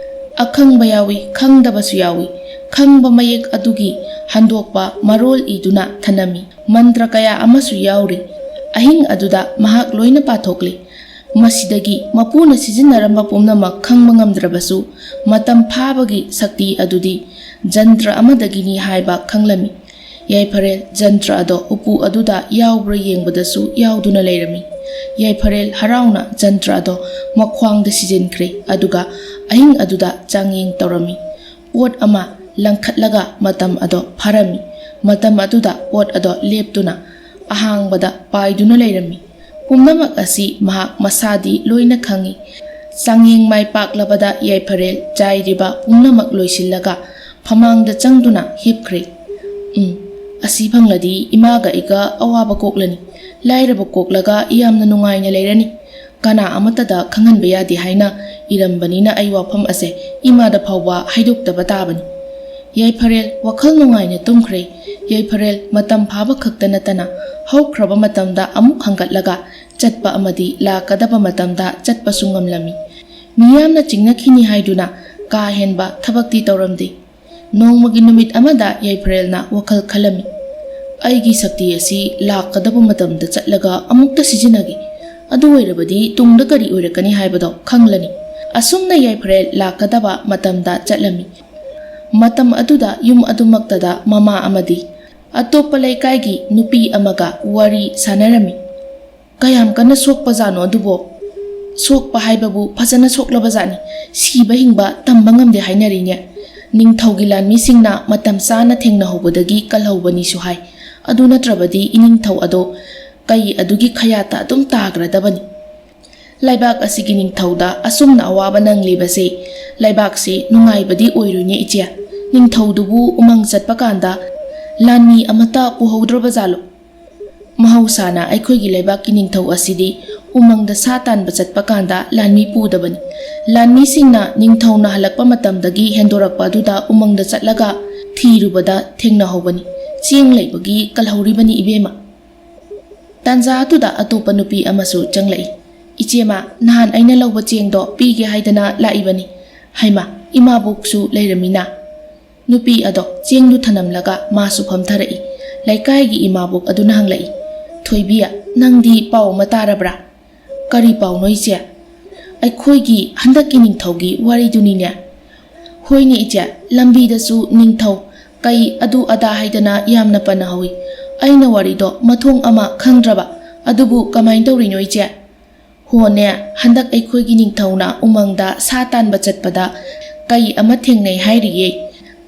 ꯑꯈꯪꯕ ꯌꯥꯎꯏ, ꯈꯪꯗꯕꯁꯨ ꯌꯥꯎꯏ꯫ ꯈꯪꯕ ꯃꯌꯦꯛ ꯑꯗꯨꯒꯤ ꯍꯟꯗꯣꯛꯄ ꯃꯔꯣꯜ ꯏꯗꯨꯅ ꯊꯅꯝꯃꯤ꯫ ꯃꯟꯇ꯭ꯔ ꯀꯌꯥ ꯑꯃꯁꯨ ꯌꯥꯎꯔꯤ꯫ ꯑꯍꯤꯡ ꯑꯗꯨꯗ ꯃꯍꯥꯛ ꯂꯣꯏꯅ ꯄꯥꯊꯣꯛꯂꯤ꯫ ꯃꯁꯤꯗꯒꯤ ꯃꯄꯨꯅ ꯁꯤꯖꯤꯟꯅꯔꯝꯕ ꯄꯨꯝꯅꯃꯛ ꯈꯪꯕ ꯉꯝꯗ꯭ꯔꯕꯁꯨ, ꯃꯇꯝ ꯐꯥꯕꯒꯤ ꯁꯛꯇꯤ ꯑꯗꯨꯗꯤ ꯖꯟꯇ꯭ꯔ ꯑꯃꯗꯒꯤꯅꯤ ꯍꯥꯏꯕ ꯈꯪꯂꯝꯃꯤ꯫ ꯌꯥꯏꯐꯔꯦꯜ ꯖꯟꯇ꯭ꯔ ꯑꯗꯣ ꯎꯄꯨ ꯑꯗꯨꯗ ꯌꯥꯎꯕ꯭ꯔꯥ ꯌꯦꯡꯕꯗꯁꯨ ꯌꯥꯎꯗꯨꯅ ꯂꯩꯔꯝꯃꯤ꯫ ꯌꯥꯏꯐꯔꯦꯜ ꯍꯔꯥꯎꯅ ꯖꯟꯇ꯭ꯔ ꯑꯗꯣ ꯃꯈ꯭ꯋꯥꯡꯗ ꯁꯤꯖꯤꯟꯈ꯭ꯔꯦ, ꯑꯗꯨꯒ ꯑꯍꯤꯡ ꯑꯗꯨꯗ ꯆꯥꯡꯌꯦꯡ ꯇꯧꯔꯝꯃꯤ꯫ ꯄꯣꯠ ꯑꯃ ꯂꯪꯈꯠꯂꯒ ꯃꯇꯝ ꯑꯗꯣ ꯐꯥꯔꯝꯃꯤ꯫ ꯃꯇꯝ ꯑꯗꯨꯗ ꯄꯣꯠ ꯑꯗꯣ ꯂꯦꯞꯇꯨꯅ ꯑꯍꯥꯡꯕꯗ ꯄꯥꯏꯗꯨꯅ ꯂꯩꯔꯝꯃꯤ꯫ ꯄꯨꯝꯅꯃꯛ ꯑꯁꯤ ꯃꯍꯥꯛ ꯃꯁꯥꯗꯤ ꯂꯣꯏꯅ ꯈꯪꯏ꯫ ꯆꯥꯡꯌꯦꯡ ꯃꯥꯏ ꯄꯥꯛꯂꯕꯗ ꯌꯥꯏꯐꯔꯦꯜ ꯆꯥꯏꯔꯤꯕ ꯄꯨꯝꯅꯃꯛ ꯂꯣꯏꯁꯤꯜꯂꯒ ꯐꯃꯥꯡꯗ ꯆꯪꯗꯨꯅ ꯍꯤꯞꯈ꯭ꯔꯦ꯫ "ꯎꯝ, ꯑꯁꯤ ꯐꯪꯂꯗꯤ ꯏꯃꯥꯒ ꯑꯩꯒ ꯑꯋꯥꯕ ꯀꯣꯛꯂꯅꯤ꯫ ꯂꯥꯏꯔꯕ ꯀꯣꯛꯂꯒ ꯌꯥꯝꯅ ꯅꯨꯡꯉꯥꯏꯅ ꯂꯩꯔꯅꯤ꯫ ꯀꯅꯥ ꯑꯃꯠꯇꯗ ꯈꯪꯍꯟꯕ ꯌꯥꯗꯦ ꯍꯥꯏꯅ ꯏꯔꯝꯕꯅꯤꯅ ꯑꯩ ꯋꯥꯐꯝ ꯑꯁꯦ ꯏꯃꯥꯗ ꯐꯥꯎꯕ ꯍꯥꯏꯗꯣꯛꯇꯕ ꯇꯥꯕꯅꯤ꯫" ꯌꯥꯏꯐꯔꯦꯜ ꯋꯥꯈꯜ ꯅꯨꯡꯉꯥꯏꯅ ꯇꯨꯝꯈ꯭ꯔꯦ꯫ ꯌꯥꯏꯐꯔꯦꯜ ꯃꯇꯝ ꯐꯥꯕ ꯈꯛꯇ ꯅꯠꯇꯅ ꯍꯧꯈ꯭ꯔꯕ ꯃꯇꯝꯗ ꯑꯃꯨꯛ ꯍꯪꯒꯠꯂꯒ ꯆꯠꯄ ꯑꯃꯗꯤ ꯂꯥꯛꯀꯗꯕ ꯃꯇꯝꯗ ꯆꯠꯄꯁꯨ ꯉꯝꯂꯝꯃꯤ꯫ ꯃꯤꯌꯥꯝꯅ ꯆꯤꯡꯅꯈꯤꯅꯤ ꯍꯥꯏꯗꯨꯅ ꯀꯥ ꯍꯦꯟꯕ ꯊꯕꯛꯇꯤ ꯇꯧꯔꯝꯗꯦ꯫ ꯅꯣꯡꯃꯒꯤ ꯅꯨꯃꯤꯠ ꯑꯃꯗ ꯌꯥꯏꯐꯔꯦꯜꯅ ꯋꯥꯈꯜ ꯈꯜꯂꯝꯃꯤ, "ꯑꯩꯒꯤ ꯁꯛꯇꯤ ꯑꯁꯤ ꯂꯥꯛꯀꯗꯕ ꯃꯇꯝꯗ ꯆꯠꯂꯒ ꯑꯃꯨꯛꯇ ꯁꯤꯖꯤꯟꯅꯒꯦ꯫ ꯑꯗꯨ ꯑꯣꯏꯔꯕꯗꯤ ꯇꯨꯡꯗ ꯀꯔꯤ ꯑꯣꯏꯔꯛꯀꯅꯤ ꯍꯥꯏꯕꯗꯣ ꯈꯪꯂꯅꯤ꯫" ꯑꯁꯨꯝꯅ ꯌꯥꯏꯐꯔꯦꯜ ꯂꯥꯛꯀꯗꯕ ꯃꯇꯝꯗ ꯆꯠꯂꯝꯃꯤ꯫ ꯃꯇꯝ ꯑꯗꯨꯗ ꯌꯨꯝ ꯑꯗꯨꯃꯛꯇꯗ ꯃꯃꯥ ꯑꯃꯗꯤ ꯑꯇꯣꯞꯄ ꯂꯩꯀꯥꯏꯒꯤ ꯅꯨꯄꯤ ꯑꯃꯒ ꯋꯥꯔꯤ ꯁꯥꯟꯅꯔꯝꯃꯤ꯫ "ꯀꯌꯥꯝ ꯀꯟꯅ ꯁꯣꯛꯄꯖꯥꯠꯅꯣ ꯑꯗꯨꯕꯣ?" "ꯁꯣꯛꯄ ꯍꯥꯏꯕꯕꯨ ꯐꯖꯅ ꯁꯣꯛꯂꯕꯖꯥꯠꯅꯤ꯫ ꯁꯤꯕ ꯍꯤꯡꯕ ꯇꯝꯕ ꯉꯝꯗꯦ ꯍꯥꯏꯅꯔꯤꯅꯦ꯫ ꯅꯤꯡꯊꯧꯒꯤ ꯂꯥꯟꯃꯤꯁꯤꯡꯅ ꯃꯇꯝ ꯆꯥꯅ ꯊꯦꯡꯅꯍꯧꯕꯗꯒꯤ ꯀꯜꯍꯧꯕꯅꯤꯁꯨ ꯍꯥꯏ꯫ ꯑꯗꯨ ꯅꯠꯇ꯭ꯔꯕꯗꯤ ꯏꯅꯤꯡꯊꯧ ꯑꯗꯣ ꯀꯩ ꯑꯗꯨꯒꯤ ꯈꯌꯥꯠꯇ ꯑꯗꯨꯝ ꯇꯥꯈ꯭ꯔꯗꯕꯅꯤ꯫ ꯂꯩꯕꯥꯛ ꯑꯁꯤꯒꯤ ꯅꯤꯡꯊꯧꯗ ꯑꯁꯨꯝꯅ ꯑꯋꯥꯕ ꯅꯪꯂꯤꯕꯁꯦ, ꯂꯩꯕꯥꯛꯁꯤ ꯅꯨꯡꯉꯥꯏꯕꯗꯤ ꯑꯣꯏꯔꯣꯏꯅꯦ ꯏꯆꯦ꯫ ꯅꯤꯡꯊꯧꯗꯨꯕꯨ ꯎꯃꯪ ꯆꯠꯄ ꯀꯥꯟꯗ ꯂꯥꯟꯃꯤ ꯑꯃꯠꯇ ꯄꯨꯍꯧꯗ꯭ꯔꯕꯖꯥꯠꯂꯣ?" "ꯃꯍꯧꯁꯥꯅ ꯑꯩꯈꯣꯏꯒꯤ ꯂꯩꯕꯥꯛꯀꯤ ꯅꯤꯡꯊꯧ ꯑꯁꯤꯗꯤ ꯎꯃꯪꯗ ꯁꯥ ꯇꯥꯟꯕ ꯆꯠꯄ ꯀꯥꯟꯗ ꯂꯥꯟꯃꯤ ꯄꯨꯗꯕꯅꯤ꯫ ꯂꯥꯟꯃꯤꯁꯤꯡꯅ ꯅꯤꯡꯊꯧꯅ ꯍꯜꯂꯛꯄ ꯃꯇꯝꯗꯒꯤ ꯍꯦꯟꯗꯣꯔꯛꯄ ꯑꯗꯨꯗ ꯎꯃꯪꯗ ꯆꯠꯂꯒ ꯊꯤꯔꯨꯕꯗ ꯊꯦꯡꯅꯍꯧꯕꯅꯤ꯫ ꯆꯦꯡ ꯂꯩꯕꯒꯤ ꯀꯜꯍꯧꯔꯤꯕꯅꯤ ꯏꯕꯦꯝꯃ꯫ ꯇꯥꯟꯖꯥ ꯑꯗꯨꯗ ꯑꯇꯣꯞꯄ ꯅꯨꯄꯤ ꯑꯃꯁꯨ ꯆꯪꯂꯛꯏ꯫ "ꯏꯆꯦꯃ, ꯅꯍꯥꯟ ꯑꯩꯅ ꯂꯧꯕ ꯆꯦꯡꯗꯣ ꯄꯤꯒꯦ ꯍꯥꯏꯗꯅ ꯂꯥꯛꯏꯕꯅꯤ꯫ ꯍꯩꯃ, ꯏꯃꯥꯕꯣꯛꯁꯨ ꯂꯩꯔꯝꯃꯤꯅ?" ꯅꯨꯄꯤ ꯑꯗꯣ ꯆꯦꯡꯗꯨ ꯊꯅꯝꯂꯒ ꯃꯥꯁꯨ ꯐꯝꯊꯔꯛꯏ꯫ ꯂꯩꯀꯥꯏꯒꯤ ꯏꯃꯥꯕꯣꯛ ꯑꯗꯨꯅ ꯍꯪꯂꯛꯏ, "ꯊꯣꯏꯕꯤ, ꯅꯪꯗꯤ ꯄꯥꯎ ꯑꯃ ꯇꯥꯔꯕ꯭ꯔꯥ?" "ꯀꯔꯤ ꯄꯥꯎꯅꯣ ꯏꯆꯦ?" "ꯑꯩꯈꯣꯏꯒꯤ ꯍꯟꯗꯛꯀꯤ ꯅꯤꯡꯊꯧꯒꯤ ꯋꯥꯔꯤꯗꯨꯅꯤꯅꯦ꯫" "ꯍꯣꯏꯅꯦ ꯏꯆꯦ, ꯂꯝꯕꯤꯗꯁꯨ ꯅꯤꯡꯊꯧ, ꯀꯩ ꯑꯗꯨ ꯑꯗꯥ ꯍꯥꯏꯗꯅ ꯌꯥꯝꯅ ꯄꯟꯅꯍꯧꯏ꯫ ꯑꯩꯅ ꯋꯥꯔꯤꯗꯣ ꯃꯊꯣꯡ ꯑꯃ ꯈꯪꯗ꯭ꯔꯕ꯫ ꯑꯗꯨꯕꯨ ꯀꯃꯥꯏꯅ ꯇꯧꯔꯤꯅꯣ ꯏꯆꯦ?" "ꯍꯣꯅꯦ, ꯍꯟꯗꯛ ꯑꯩꯈꯣꯏꯒꯤ ꯅꯤꯡꯊꯧꯅ ꯎꯃꯪꯗ ꯁꯥ ꯇꯥꯟꯕ ꯆꯠꯄꯗ ꯀꯩ ꯑꯃ ꯊꯦꯡꯅꯩ ꯍꯥꯏꯔꯤꯌꯦ꯫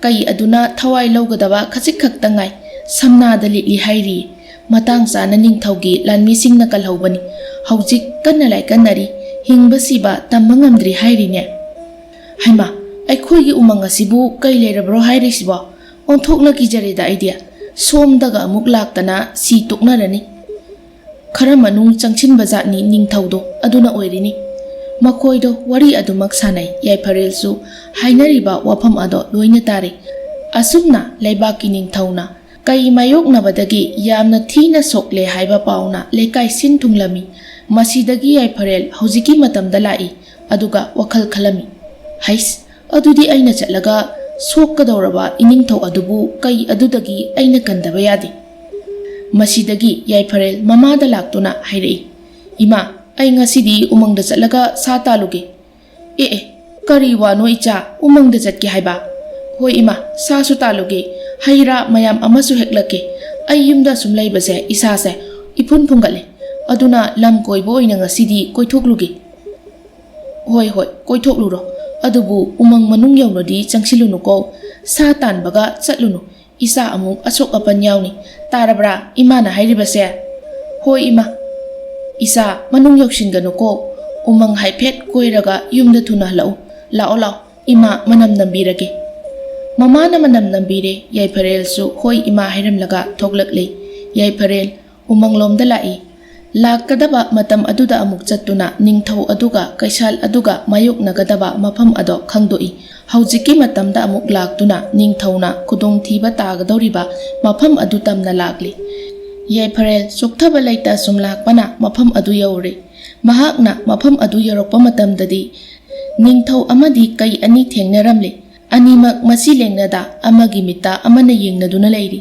ꯀꯩ ꯑꯗꯨꯅ ꯊꯋꯥꯏ ꯂꯧꯒꯗꯕ ꯈꯖꯤꯛ ꯈꯛꯇ ꯉꯥꯏ, ꯁꯝꯅꯥꯗ ꯂꯤꯠꯂꯤ ꯍꯥꯏꯔꯤꯌꯦ꯫ ꯃꯇꯥꯡ ꯆꯥꯅ ꯅꯤꯡꯊꯧꯒꯤ ꯂꯥꯟꯃꯤꯁꯤꯡꯅ ꯀꯜꯍꯧꯕꯅꯤ꯫ ꯍꯧꯖꯤꯛ ꯀꯟꯅ ꯂꯥꯏꯀꯠꯅꯔꯤ, ꯍꯤꯡꯕ ꯁꯤꯕ ꯇꯝꯕ ꯉꯝꯗ꯭ꯔꯤ ꯍꯥꯏꯔꯤꯅꯦ꯫" "ꯍꯩꯃꯥ, ꯑꯩꯈꯣꯏꯒꯤ ꯎꯃꯪ ꯑꯁꯤꯕꯨ ꯀꯩ ꯂꯩꯔꯕ꯭ꯔꯣ ꯍꯥꯏꯔꯤꯁꯤꯕꯣ? ꯑꯣꯟꯊꯣꯛꯅ ꯀꯤꯖꯔꯦꯗ ꯑꯩꯗꯤ꯫ ꯁꯣꯝꯗꯒ ꯑꯃꯨꯛ ꯂꯥꯛꯇꯅ ꯁꯤ ꯇꯣꯛꯅꯔꯅꯤ꯫ ꯈꯔ ꯃꯅꯨꯡ ꯆꯪꯁꯤꯟꯕ ꯖꯥꯠꯅꯤ ꯅꯤꯡꯊꯧꯗꯣ, ꯑꯗꯨꯅ ꯑꯣꯏꯔꯤꯅꯤ꯫" ꯃꯈꯣꯏꯗꯣ ꯋꯥꯔꯤ ꯑꯗꯨꯃꯛ ꯁꯥꯟꯅꯩ꯫ ꯌꯥꯏꯐꯔꯦꯜꯁꯨ ꯍꯥꯏꯅꯔꯤꯕ ꯋꯥꯐꯝ ꯑꯗꯣ ꯂꯣꯏꯅ ꯇꯥꯔꯤ꯫ ꯑꯁꯨꯝꯅ ꯂꯩꯕꯥꯛꯀꯤ ꯅꯤꯡꯊꯧꯅ ꯀꯩ ꯃꯥꯌꯣꯛꯅꯕꯗꯒꯤ ꯌꯥꯝꯅ ꯊꯤꯅ ꯁꯣꯛꯂꯦ ꯍꯥꯏꯕ ꯄꯥꯎꯅ ꯂꯩꯀꯥꯏ ꯁꯤꯟ ꯊꯨꯡꯂꯝꯃꯤ꯫ ꯃꯁꯤꯗꯒꯤ ꯌꯥꯏꯐꯔꯦꯜ ꯍꯧꯖꯤꯛꯀꯤ ꯃꯇꯝꯗ ꯂꯥꯛꯏ, ꯑꯗꯨꯒ ꯋꯥꯈꯜ ꯈꯜꯂꯝꯃꯤ, "ꯍꯩꯁ, ꯑꯗꯨꯗꯤ ꯑꯩꯅ ꯆꯠꯂꯒ ꯁꯣꯛꯀꯗꯧꯔꯕ ꯏꯅꯤꯡꯊꯧ ꯑꯗꯨꯕꯨ ꯀꯩ ꯑꯗꯨꯗꯒꯤ ꯑꯩꯅ ꯀꯟꯗꯕ ꯌꯥꯗꯦ꯫" ꯃꯁꯤꯗꯒꯤ ꯌꯥꯏꯐꯔꯦꯜ ꯃꯃꯥꯗ ꯂꯥꯛꯇꯨꯅ ꯍꯥꯏꯔꯛꯏ, "ꯏꯃꯥ, ꯑꯩ ꯉꯁꯤꯗꯤ ꯎꯃꯪꯗ ꯆꯠꯂꯒ ꯁꯥ ꯇꯥꯜꯂꯨꯒꯦ꯫" "ꯑꯦ ꯑꯦ, ꯀꯔꯤ ꯋꯥꯅꯣ ꯏꯆꯥ, ꯎꯃꯪꯗ ꯆꯠꯀꯦ ꯍꯥꯏꯕ?" "ꯍꯣꯏ ꯏꯃꯥ, ꯁꯥꯁꯨ ꯇꯥꯜꯂꯨꯒꯦ, ꯍꯩ ꯔꯥ ꯃꯌꯥꯝ ꯑꯃꯁꯨ ꯍꯦꯛꯂꯛꯀꯦ꯫ ꯑꯩ ꯌꯨꯝꯗ ꯁꯨꯝ ꯂꯩꯕꯁꯦ ꯏꯁꯥꯁꯦ ꯏꯐꯨꯟ ꯐꯨꯡꯒꯠꯂꯦ꯫ ꯑꯗꯨꯅ ꯂꯝ ꯀꯣꯏꯕ ꯑꯣꯏꯅ ꯉꯁꯤꯗꯤ ꯀꯣꯏꯊꯣꯛꯂꯨꯒꯦ꯫" "ꯍꯣꯏ ꯍꯣꯏ, ꯀꯣꯏꯊꯣꯛꯂꯨꯔꯣ꯫ ꯑꯗꯨꯕꯨ ꯎꯃꯪ ꯃꯅꯨꯡ ꯌꯧꯅꯗꯤ ꯆꯪꯁꯤꯜꯂꯨꯅꯨꯀꯣ꯫ ꯁꯥ ꯇꯥꯟꯕꯒ ꯆꯠꯂꯨꯅꯨ꯫ ꯏꯆꯥ ꯑꯃꯨꯛ ꯑꯁꯣꯛ ꯑꯄꯟ ꯌꯥꯎꯅꯤ꯫ ꯇꯥꯔꯕ꯭ꯔꯥ ꯏꯃꯥꯅ ꯍꯥꯏꯔꯤꯕꯁꯦ?" "ꯍꯣꯏ ꯏꯃꯥ꯫" "ꯏꯆꯥ, ꯃꯅꯨꯡ ꯌꯧꯁꯤꯟꯒꯅꯨꯀꯣ꯫ ꯎꯃꯪ ꯍꯥꯏꯐꯦꯠ ꯀꯣꯏꯔꯒ ꯌꯨꯝꯗ ꯊꯨꯅ ꯍꯜꯂꯛꯎ꯫ ꯂꯥꯛꯑꯣ ꯂꯥꯛꯑꯣ, ꯏꯃꯥ ꯃꯅꯝ ꯅꯝꯕꯤꯔꯒꯦ꯫" ꯃꯃꯥꯅ ꯃꯅꯝ ꯅꯝꯕꯤꯔꯦ꯫ ꯌꯥꯏꯐꯔꯦꯜꯁꯨ "ꯍꯣꯏ ꯏꯃꯥ" ꯍꯥꯏꯔꯝꯂꯒ ꯊꯣꯛꯂꯛꯂꯦ꯫ ꯌꯥꯏꯐꯔꯦꯜ ꯎꯃꯪꯂꯣꯝꯗ ꯂꯥꯛꯏ꯫ ꯂꯥꯛꯀꯗꯕ ꯃꯇꯝ ꯑꯗꯨꯗ ꯑꯃꯨꯛ ꯆꯠꯇꯨꯅ ꯅꯤꯡꯊꯧ ꯑꯗꯨꯒ ꯀꯩꯁꯥꯜ ꯑꯗꯨꯒ ꯃꯥꯌꯣꯛꯅꯒꯗꯕ ꯃꯐꯝ ꯑꯗꯣ ꯈꯪꯗꯣꯛꯏ꯫ ꯍꯧꯖꯤꯛꯀꯤ ꯃꯇꯝꯗ ꯑꯃꯨꯛ ꯂꯥꯛꯇꯨꯅ ꯅꯤꯡꯊꯧꯅ ꯈꯨꯗꯣꯡꯊꯤꯕ ꯇꯥꯒꯗꯧꯔꯤꯕ ꯃꯐꯝ ꯑꯗꯨ ꯇꯝꯅ ꯂꯥꯛꯂꯤ꯫ ꯌꯥꯏꯐꯔꯦꯜ ꯆꯣꯛꯊꯕ ꯂꯩꯇ ꯁꯨꯝ ꯂꯥꯛꯄꯅ ꯃꯐꯝ ꯑꯗꯨ ꯌꯧꯔꯦ꯫ ꯃꯍꯥꯛꯅ ꯃꯐꯝ ꯑꯗꯨ ꯌꯧꯔꯛꯄ ꯃꯇꯝꯗꯗꯤ ꯅꯤꯡꯊꯧ ꯑꯃꯗꯤ ꯀꯩ ꯑꯅꯤ ꯊꯦꯡꯅꯔꯝꯂꯦ꯫ ꯑꯅꯤꯃꯛ ꯃꯁꯤ ꯂꯦꯡꯅꯗ ꯑꯃꯒꯤ ꯃꯤꯠꯇ ꯑꯃꯅ ꯌꯦꯡꯅꯗꯨꯅ ꯂꯩꯔꯤ꯫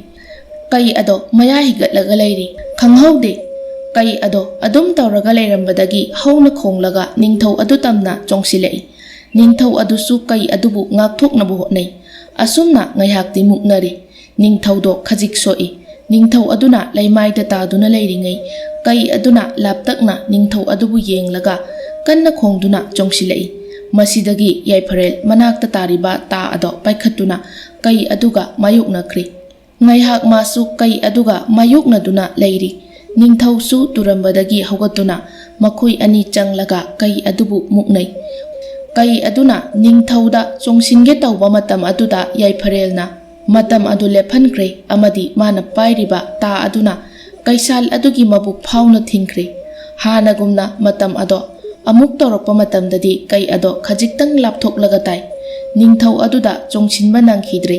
ꯀꯩ ꯑꯗꯣ ꯃꯌꯥ ꯍꯤꯒꯠꯂꯒ ꯂꯩꯔꯤ꯫ ꯈꯪꯍꯧꯗꯦ꯫ ꯀꯩ ꯑꯗꯣ ꯑꯗꯨꯝ ꯇꯧꯔꯒ ꯂꯩꯔꯝꯕꯗꯒꯤ ꯍꯧꯅ ꯈꯣꯡꯂꯒ ꯅꯤꯡꯊꯧ ꯑꯗꯨ ꯇꯝꯅ ꯆꯣꯡꯁꯤꯜꯂꯛꯏ꯫ ꯅꯤꯡꯊꯧ ꯑꯗꯨꯁꯨ ꯀꯩ ꯑꯗꯨꯕꯨ ꯉꯥꯛꯊꯣꯛꯅꯕ ꯍꯣꯠꯅꯩ꯫ ꯑꯁꯨꯝꯅ ꯉꯥꯏꯍꯥꯛꯇꯤ ꯃꯨꯛꯅꯔꯤ꯫ ꯅꯤꯡꯊꯧꯗꯣ ꯈꯖꯤꯛ ꯁꯣꯛꯏ꯫ ꯅꯤꯡꯊꯧ ꯑꯗꯨꯅ ꯂꯩꯃꯥꯏꯗ ꯇꯥꯗꯨꯅ ꯂꯩꯔꯤꯉꯩ, ꯀꯩ ꯑꯗꯨꯅ ꯂꯥꯞꯇꯛꯅ ꯅꯤꯡꯊꯧ ꯑꯗꯨꯕꯨ ꯌꯦꯡꯂꯒ ꯀꯟꯅ ꯈꯣꯡꯗꯨꯅ ꯆꯣꯡꯁꯤꯜꯂꯛꯏ꯫ ꯃꯁꯤꯗꯒꯤ ꯌꯥꯏꯐꯔꯦꯜ ꯃꯅꯥꯛꯇ ꯇꯥꯔꯤꯕ ꯇꯥ ꯑꯗꯣ ꯄꯥꯏꯈꯠꯇꯨꯅ ꯀꯩ ꯑꯗꯨꯒ ꯃꯥꯌꯣꯛꯅꯈ꯭ꯔꯦ꯫ ꯉꯥꯏꯍꯥꯛ ꯃꯥꯁꯨ ꯀꯩ ꯑꯗꯨꯒ ꯃꯥꯌꯣꯛꯅꯗꯨꯅ ꯂꯩꯔꯤ꯫ ꯅꯤꯡꯊꯧꯁꯨ ꯇꯨꯔꯝꯕꯗꯒꯤ ꯍꯧꯒꯠꯇꯨꯅ ꯃꯈꯣꯏ ꯑꯅꯤ ꯆꯪꯂꯒ ꯀꯩ ꯑꯗꯨꯕꯨ ꯃꯨꯛꯅꯩ꯫ ꯀꯩ ꯑꯗꯨꯅ ꯅꯤꯡꯊꯧꯗ ꯆꯣꯡꯁꯤꯟꯒꯦ ꯇꯧꯕ ꯃꯇꯝ ꯑꯗꯨꯗ ꯌꯥꯏꯐꯔꯦꯜꯅ ꯃꯇꯝ ꯑꯗꯨ ꯂꯦꯞꯍꯟꯈ꯭ꯔꯦ ꯑꯃꯗꯤ ꯃꯥꯅ ꯄꯥꯏꯔꯤꯕ ꯇꯥ ꯑꯗꯨꯅ ꯀꯩꯁꯥꯜ ꯑꯗꯨꯒꯤ ꯃꯕꯨꯛ ꯐꯥꯎꯅ ꯊꯤꯟꯈ꯭ꯔꯦ꯫ ꯍꯥꯟꯅꯒꯨꯝꯅ ꯃꯇꯝ ꯑꯗꯣ ꯑꯃꯨꯛ ꯇꯧꯔꯛꯄ ꯃꯇꯝꯗꯗꯤ ꯀꯩ ꯑꯗꯣ ꯈꯖꯤꯛꯇꯪ ꯂꯥꯞꯊꯣꯛꯂꯒ ꯇꯥꯏ꯫ ꯅꯤꯡꯊꯧ ꯑꯗꯨꯗ ꯆꯣꯡꯁꯤꯟꯕ ꯅꯪꯈꯤꯗ꯭ꯔꯦ꯫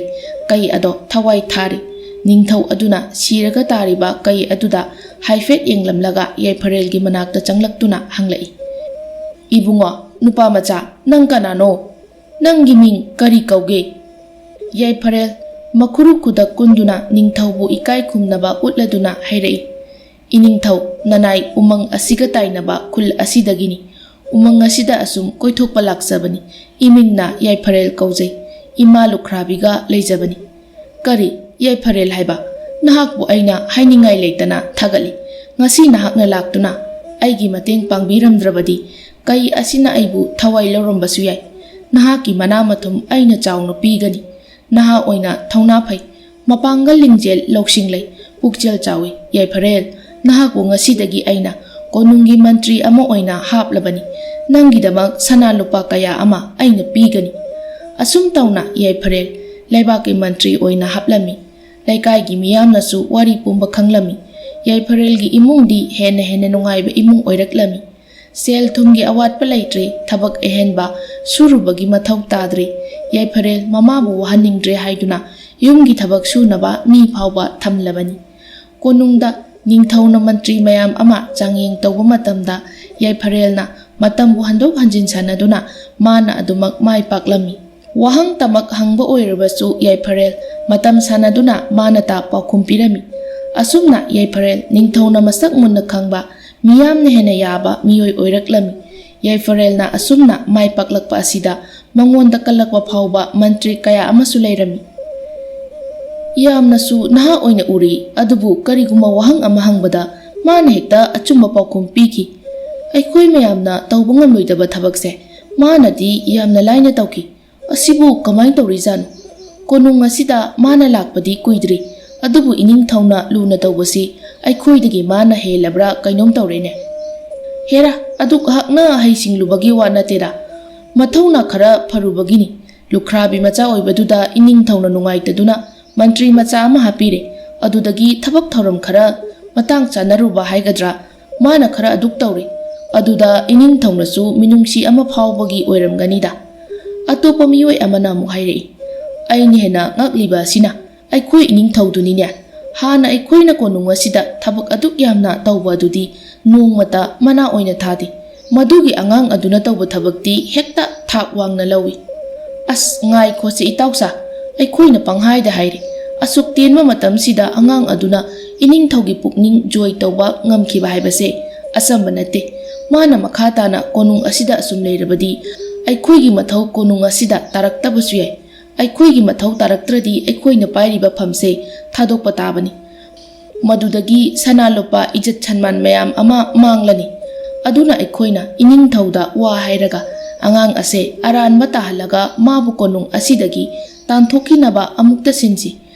ꯀꯩ ꯑꯗꯣ ꯊꯋꯥꯏ ꯊꯥꯔꯤ꯫ ꯅꯤꯡꯊꯧ ꯑꯗꯨꯅ ꯁꯤꯔꯒ ꯇꯥꯔꯤꯕ ꯀꯩ ꯑꯗꯨꯗ ꯍꯥꯏꯐꯦꯠ ꯌꯦꯡꯂꯝꯂꯒ ꯌꯥꯏꯐꯔꯦꯜꯒꯤ ꯃꯅꯥꯛꯇ ꯆꯪꯂꯛꯇꯨꯅ ꯍꯪꯂꯛꯏ, "ꯏꯕꯨꯡꯉꯣ, ꯅꯨꯄꯥ ꯃꯆꯥ, ꯅꯪ ꯀꯅꯥꯅꯣ? ꯅꯪꯒꯤ ꯃꯤꯡ ꯀꯔꯤ ꯀꯧꯒꯦ?" ꯌꯥꯏꯐꯔꯦꯜ ꯃꯈꯨꯔꯨ ꯈꯨꯗꯛ ꯀꯨꯟꯗꯨꯅ ꯅꯤꯡꯊꯧꯕꯨ ꯏꯀꯥꯏ ꯈꯨꯝꯅꯕ ꯎꯠꯂꯗꯨꯅ ꯍꯥꯏꯔꯛꯏ, "ꯏꯅꯤꯡꯊꯧ, ꯅꯅꯥꯏ ꯎꯃꯪ ꯑꯁꯤꯒ ꯇꯥꯏꯅꯕ ꯈꯨꯜ ꯑꯁꯤꯗꯒꯤꯅꯤ꯫ ꯎꯃꯪ ꯑꯁꯤꯗ ꯑꯁꯨꯝ ꯀꯣꯏꯊꯣꯛꯄ ꯂꯥꯛꯆꯕꯅꯤ꯫ ꯏꯃꯤꯡꯅ ꯌꯥꯏꯐꯔꯦꯜ ꯀꯧꯖꯩ꯫ ꯏꯃꯥ ꯂꯨꯈ꯭ꯔꯥꯕꯤꯒ ꯂꯩꯖꯕꯅꯤ꯫" "ꯀꯔꯤ? ꯌꯥꯏꯐꯔꯦꯜ ꯍꯥꯏꯕ? ꯅꯍꯥꯛꯄꯨ ꯑꯩꯅ ꯍꯥꯏꯅꯤꯡꯉꯥꯏ ꯂꯩꯇꯅ ꯊꯥꯒꯠꯂꯤ꯫ ꯉꯁꯤ ꯅꯍꯥꯛꯅ ꯂꯥꯛꯇꯨꯅ ꯑꯩꯒꯤ ꯃꯇꯦꯡ ꯄꯥꯡꯕꯤꯔꯝꯗ꯭ꯔꯕꯗꯤ ꯀꯩ ꯑꯁꯤꯅ ꯑꯩꯕꯨ ꯊꯋꯥꯏ ꯂꯧꯔꯝꯕꯁꯨ ꯌꯥꯏ꯫ ꯅꯍꯥꯛꯀꯤ ꯃꯅꯥ ꯃꯊꯨꯝ ꯑꯩꯅ ꯆꯥꯎꯅ ꯄꯤꯒꯅꯤ꯫ ꯅꯍꯥ ꯑꯣꯏꯅ ꯊꯧꯅꯥ ꯐꯩ꯫ ꯃꯄꯥꯡꯒꯜ ꯂꯤꯡꯖꯦꯜ ꯂꯧꯁꯤꯡ ꯂꯩ꯫ ꯄꯨꯛꯆꯦꯜ ꯆꯥꯎꯏ꯫ ꯌꯥꯏꯐꯔꯦꯜ, ꯅꯍꯥꯛꯄꯨ ꯉꯁꯤꯗꯒꯤ ꯑꯩꯅ ꯀꯣꯅꯨꯡꯒꯤ ꯃꯟꯇ꯭ꯔꯤ ꯑꯃ ꯑꯣꯏꯅ ꯍꯥꯞꯂꯕꯅꯤ꯫ ꯅꯪꯒꯤꯗꯃꯛ ꯁꯅꯥ ꯂꯨꯄꯥ ꯀꯌꯥ ꯑꯃ ꯑꯩꯅ ꯄꯤꯒꯅꯤ꯫" ꯑꯁꯨꯝ ꯇꯧꯅ ꯌꯥꯏꯐꯔꯦꯜ ꯂꯩꯕꯥꯛꯀꯤ ꯃꯟꯇ꯭ꯔꯤ ꯑꯣꯏꯅ ꯍꯥꯞꯂꯝꯃꯤ꯫ ꯂꯩꯀꯥꯏꯒꯤ ꯃꯤꯌꯥꯝꯅꯁꯨ ꯋꯥꯔꯤ ꯄꯨꯝꯕ ꯈꯪꯂꯝꯃꯤ꯫ ꯌꯥꯏꯐꯔꯦꯜꯒꯤ ꯏꯃꯨꯡꯗꯤ ꯍꯦꯟꯅ ꯍꯦꯟꯅ ꯅꯨꯡꯉꯥꯏꯕ ꯏꯃꯨꯡ ꯑꯣꯏꯔꯛꯂꯝꯃꯤ꯫ ꯁꯦꯜ ꯊꯨꯝꯒꯤ ꯑꯋꯥꯠꯄ ꯂꯩꯇ꯭ꯔꯦ, ꯊꯕꯛ ꯑꯍꯦꯟꯕ ꯁꯨꯔꯨꯕꯒꯤ ꯃꯊꯧ ꯇꯥꯗ꯭ꯔꯦ꯫ ꯌꯥꯏꯐꯔꯦꯜ ꯃꯃꯥꯕꯨ ꯋꯥꯍꯟꯅꯤꯡꯗ꯭ꯔꯦ ꯍꯥꯏꯗꯨꯅ ꯌꯨꯝꯒꯤ ꯊꯕꯛ ꯁꯨꯅꯕ ꯃꯤ ꯐꯥꯎꯕ ꯊꯝꯂꯕꯅꯤ꯫ ꯀꯣꯅꯨꯡꯗ ꯅꯤꯡꯊꯧꯅ ꯃꯟꯇ꯭ꯔꯤ ꯃꯌꯥꯝ ꯑꯃ ꯆꯥꯡꯌꯦꯡ ꯇꯧꯕ ꯃꯇꯝꯗ ꯌꯥꯏꯐꯔꯦꯜꯅ ꯃꯇꯝꯕꯨ ꯍꯟꯗꯣꯛ ꯍꯟꯖꯤꯟ ꯁꯥꯟꯅꯗꯨꯅ ꯃꯥꯅ ꯑꯗꯨꯃꯛ ꯃꯥꯏ ꯄꯥꯛꯂꯝꯃꯤ꯫ ꯋꯥꯍꯪ ꯇꯃꯛ ꯍꯪꯕ ꯑꯣꯏꯔꯕꯁꯨ ꯌꯥꯏꯐꯔꯦꯜ ꯃꯇꯝ ꯁꯥꯟꯅꯗꯨꯅ ꯃꯥꯅ ꯇ ꯄꯥꯎꯈꯨꯝ ꯄꯤꯔꯝꯃꯤ꯫ ꯑꯁꯨꯝꯅ ꯌꯥꯏꯐꯔꯦꯜ ꯅꯤꯡꯊꯧꯅ ꯃꯁꯛ ꯃꯨꯟꯅ ꯈꯪꯕ, ꯃꯤꯌꯥꯝꯅ ꯍꯦꯟꯅ ꯌꯥꯕ ꯃꯤꯑꯣꯏ ꯑꯣꯏꯔꯛꯂꯝꯃꯤ꯫ ꯌꯥꯏꯐꯔꯦꯜꯅ ꯑꯁꯨꯝꯅ ꯃꯥꯏ ꯄꯥꯛꯂꯛꯄ ꯑꯁꯤꯗ ꯃꯉꯣꯟꯗ ꯀꯜꯂꯛꯄ ꯐꯥꯎꯕ ꯃꯟꯇ꯭ꯔꯤ ꯀꯌꯥ ꯑꯃꯁꯨ ꯂꯩꯔꯝꯃꯤ꯫ ꯌꯥꯝꯅꯁꯨ ꯅꯍꯥ ꯑꯣꯏꯅ ꯎꯔꯤ, ꯑꯗꯨꯕꯨ ꯀꯔꯤꯒꯨꯝꯕ ꯋꯥꯍꯪ ꯑꯃ ꯍꯪꯕꯗ ꯃꯥꯅ ꯍꯦꯛꯇ ꯑꯆꯨꯝꯕ ꯄꯥꯎꯈꯨꯝ ꯄꯤꯈꯤ꯫ ꯑꯩꯈꯣꯏ ꯃꯌꯥꯝꯅ ꯇꯧꯕ ꯉꯝꯂꯣꯏꯗꯕ ꯊꯕꯛꯁꯦ ꯃꯥꯅꯗꯤ ꯌꯥꯝꯅ ꯂꯥꯏꯅ ꯇꯧꯈꯤ꯫ ꯑꯁꯤꯕꯨ ꯀꯃꯥꯏꯅ ꯇꯧꯔꯤꯖꯥꯠꯅꯣ? ꯀꯣꯅꯨꯡ ꯑꯁꯤꯗ ꯃꯥꯅ ꯂꯥꯛꯄꯗꯤ ꯀꯨꯏꯗ꯭ꯔꯤ, ꯑꯗꯨꯕꯨ ꯏꯅꯤꯡꯊꯧꯅ ꯂꯨꯅ ꯇꯧꯕꯁꯤ ꯑꯩꯈꯣꯏꯗꯒꯤ ꯃꯥꯅ ꯍꯦꯜꯂꯕ꯭ꯔꯥ ꯀꯩꯅꯣꯝ ꯇꯧꯔꯦꯅꯦ꯫ ꯍꯦꯔꯥ, ꯑꯗꯨꯛ ꯍꯥꯛꯅ ꯍꯩꯁꯤꯡꯂꯨꯕꯒꯤ ꯋꯥ ꯅꯠꯇꯦꯗ, ꯃꯊꯧꯅ ꯈꯔ ꯐꯔꯨꯕꯒꯤꯅꯤ꯫ ꯂꯨꯈ꯭ꯔꯥꯕꯤ ꯃꯆꯥ ꯑꯣꯏꯕꯗꯨꯗ ꯏꯅꯤꯡꯊꯧꯅ ꯅꯨꯡꯉꯥꯏꯇꯗꯨꯅ ꯃꯟꯇ꯭ꯔꯤ ꯃꯆꯥ ꯑꯃ ꯍꯥꯞꯄꯤꯔꯦ꯫ ꯑꯗꯨꯗꯒꯤ ꯊꯕꯛ ꯊꯧꯔꯝ ꯈꯔ ꯃꯇꯥꯡ ꯆꯥꯅꯔꯨꯕ ꯍꯥꯏꯒꯗ꯭ꯔꯥ, ꯃꯥꯅ ꯈꯔ ꯑꯗꯨꯛ ꯇꯧꯔꯦ꯫ ꯑꯗꯨꯗ ꯏꯅꯤꯡꯊꯧꯅꯁꯨ ꯃꯤꯅꯨꯡꯁꯤ ꯑꯃ ꯐꯥꯎꯕꯒꯤ ꯑꯣꯏꯔꯝꯒꯅꯤꯗ꯫ ꯑꯇꯣꯞꯄ ꯃꯤꯑꯣꯏ ꯑꯃꯅ ꯑꯃꯨꯛ ꯍꯥꯏꯔꯛꯏ, ꯑꯩꯅ ꯍꯦꯟꯅ ꯉꯛꯂꯤꯕ ꯑꯁꯤꯅ ꯑꯩꯈꯣꯏ ꯏꯅꯤꯡꯊꯧꯗꯨꯅꯤꯅꯦ꯫ ꯍꯥꯟꯅ ꯑꯩꯈꯣꯏꯅ ꯀꯣꯅꯨꯡ ꯑꯁꯤꯗ ꯊꯕꯛ ꯑꯗꯨꯛ ꯌꯥꯝꯅ ꯇꯧꯕ ꯑꯗꯨꯗꯤ ꯅꯣꯡꯃꯇ ꯃꯅꯥ ꯑꯣꯏꯅ ꯊꯥꯗꯦ꯫ ꯃꯗꯨꯒꯤ ꯑꯉꯥꯡ ꯑꯗꯨꯅ ꯇꯧꯕ ꯊꯕꯛꯇꯤ ꯍꯦꯛꯇ ꯊꯥꯛ ꯋꯥꯡꯅ ꯂꯧꯏ꯫ ꯑꯁ, ꯉꯥꯏꯈꯣꯁꯦ ꯏꯇꯥꯎꯁꯥ, ꯑꯩꯈꯣꯏꯅ ꯄꯪꯍꯥꯏꯗ ꯍꯥꯏꯔꯤ꯫ ꯑꯁꯨꯛ ꯇꯦꯟꯕ ꯃꯇꯝꯁꯤꯗ ꯑꯉꯥꯡ ꯑꯗꯨꯅ ꯏꯅꯤꯡꯊꯧꯒꯤ ꯄꯨꯛꯅꯤꯡ ꯖꯣꯏ ꯇꯧꯕ ꯉꯝꯈꯤꯕ ꯍꯥꯏꯕꯁꯦ ꯑꯆꯝꯕ ꯅꯠꯇꯦ꯫ ꯃꯥꯅ ꯃꯈꯥ ꯇꯥꯅ ꯀꯣꯅꯨꯡ ꯑꯁꯤꯗ ꯑꯁꯨꯝ ꯂꯩꯔꯕꯗꯤ ꯑꯩꯈꯣꯏꯒꯤ ꯃꯊꯧ ꯀꯣꯅꯨꯡ ꯑꯁꯤꯗ ꯇꯥꯔꯛꯇꯕꯁꯨ ꯌꯥꯏ꯫ ꯑꯩꯈꯣꯏꯒꯤ ꯃꯊꯧ ꯇꯥꯔꯛꯇ꯭ꯔꯗꯤ ꯑꯩꯈꯣꯏꯅ ꯄꯥꯏꯔꯤꯕ ꯐꯝꯁꯦ ꯊꯥꯗꯣꯛꯄ ꯇꯥꯕꯅꯤ꯫ ꯃꯗꯨꯗꯒꯤ ꯁꯅꯥ ꯂꯨꯄꯥ ꯏꯖꯠ ꯁꯟꯃꯥꯟ ꯃꯌꯥꯝ ꯑꯃ ꯃꯥꯡꯂꯅꯤ꯫ ꯑꯗꯨꯅ ꯑꯩꯈꯣꯏꯅ ꯏꯅꯤꯡꯊꯧꯗ ꯋꯥ ꯍꯥꯏꯔꯒ ꯑꯉꯥꯡ ꯑꯁꯦ ꯑꯔꯥꯟꯕ ꯇꯥꯍꯜꯂꯒ ꯃꯥꯕꯨ ꯀꯣꯅꯨꯡ ꯑꯁꯤꯗꯒꯤ ꯇꯥꯟꯊꯣꯛꯈꯤꯅꯕ ꯑꯃꯨꯛꯇ ꯁꯤꯟꯁꯤ꯫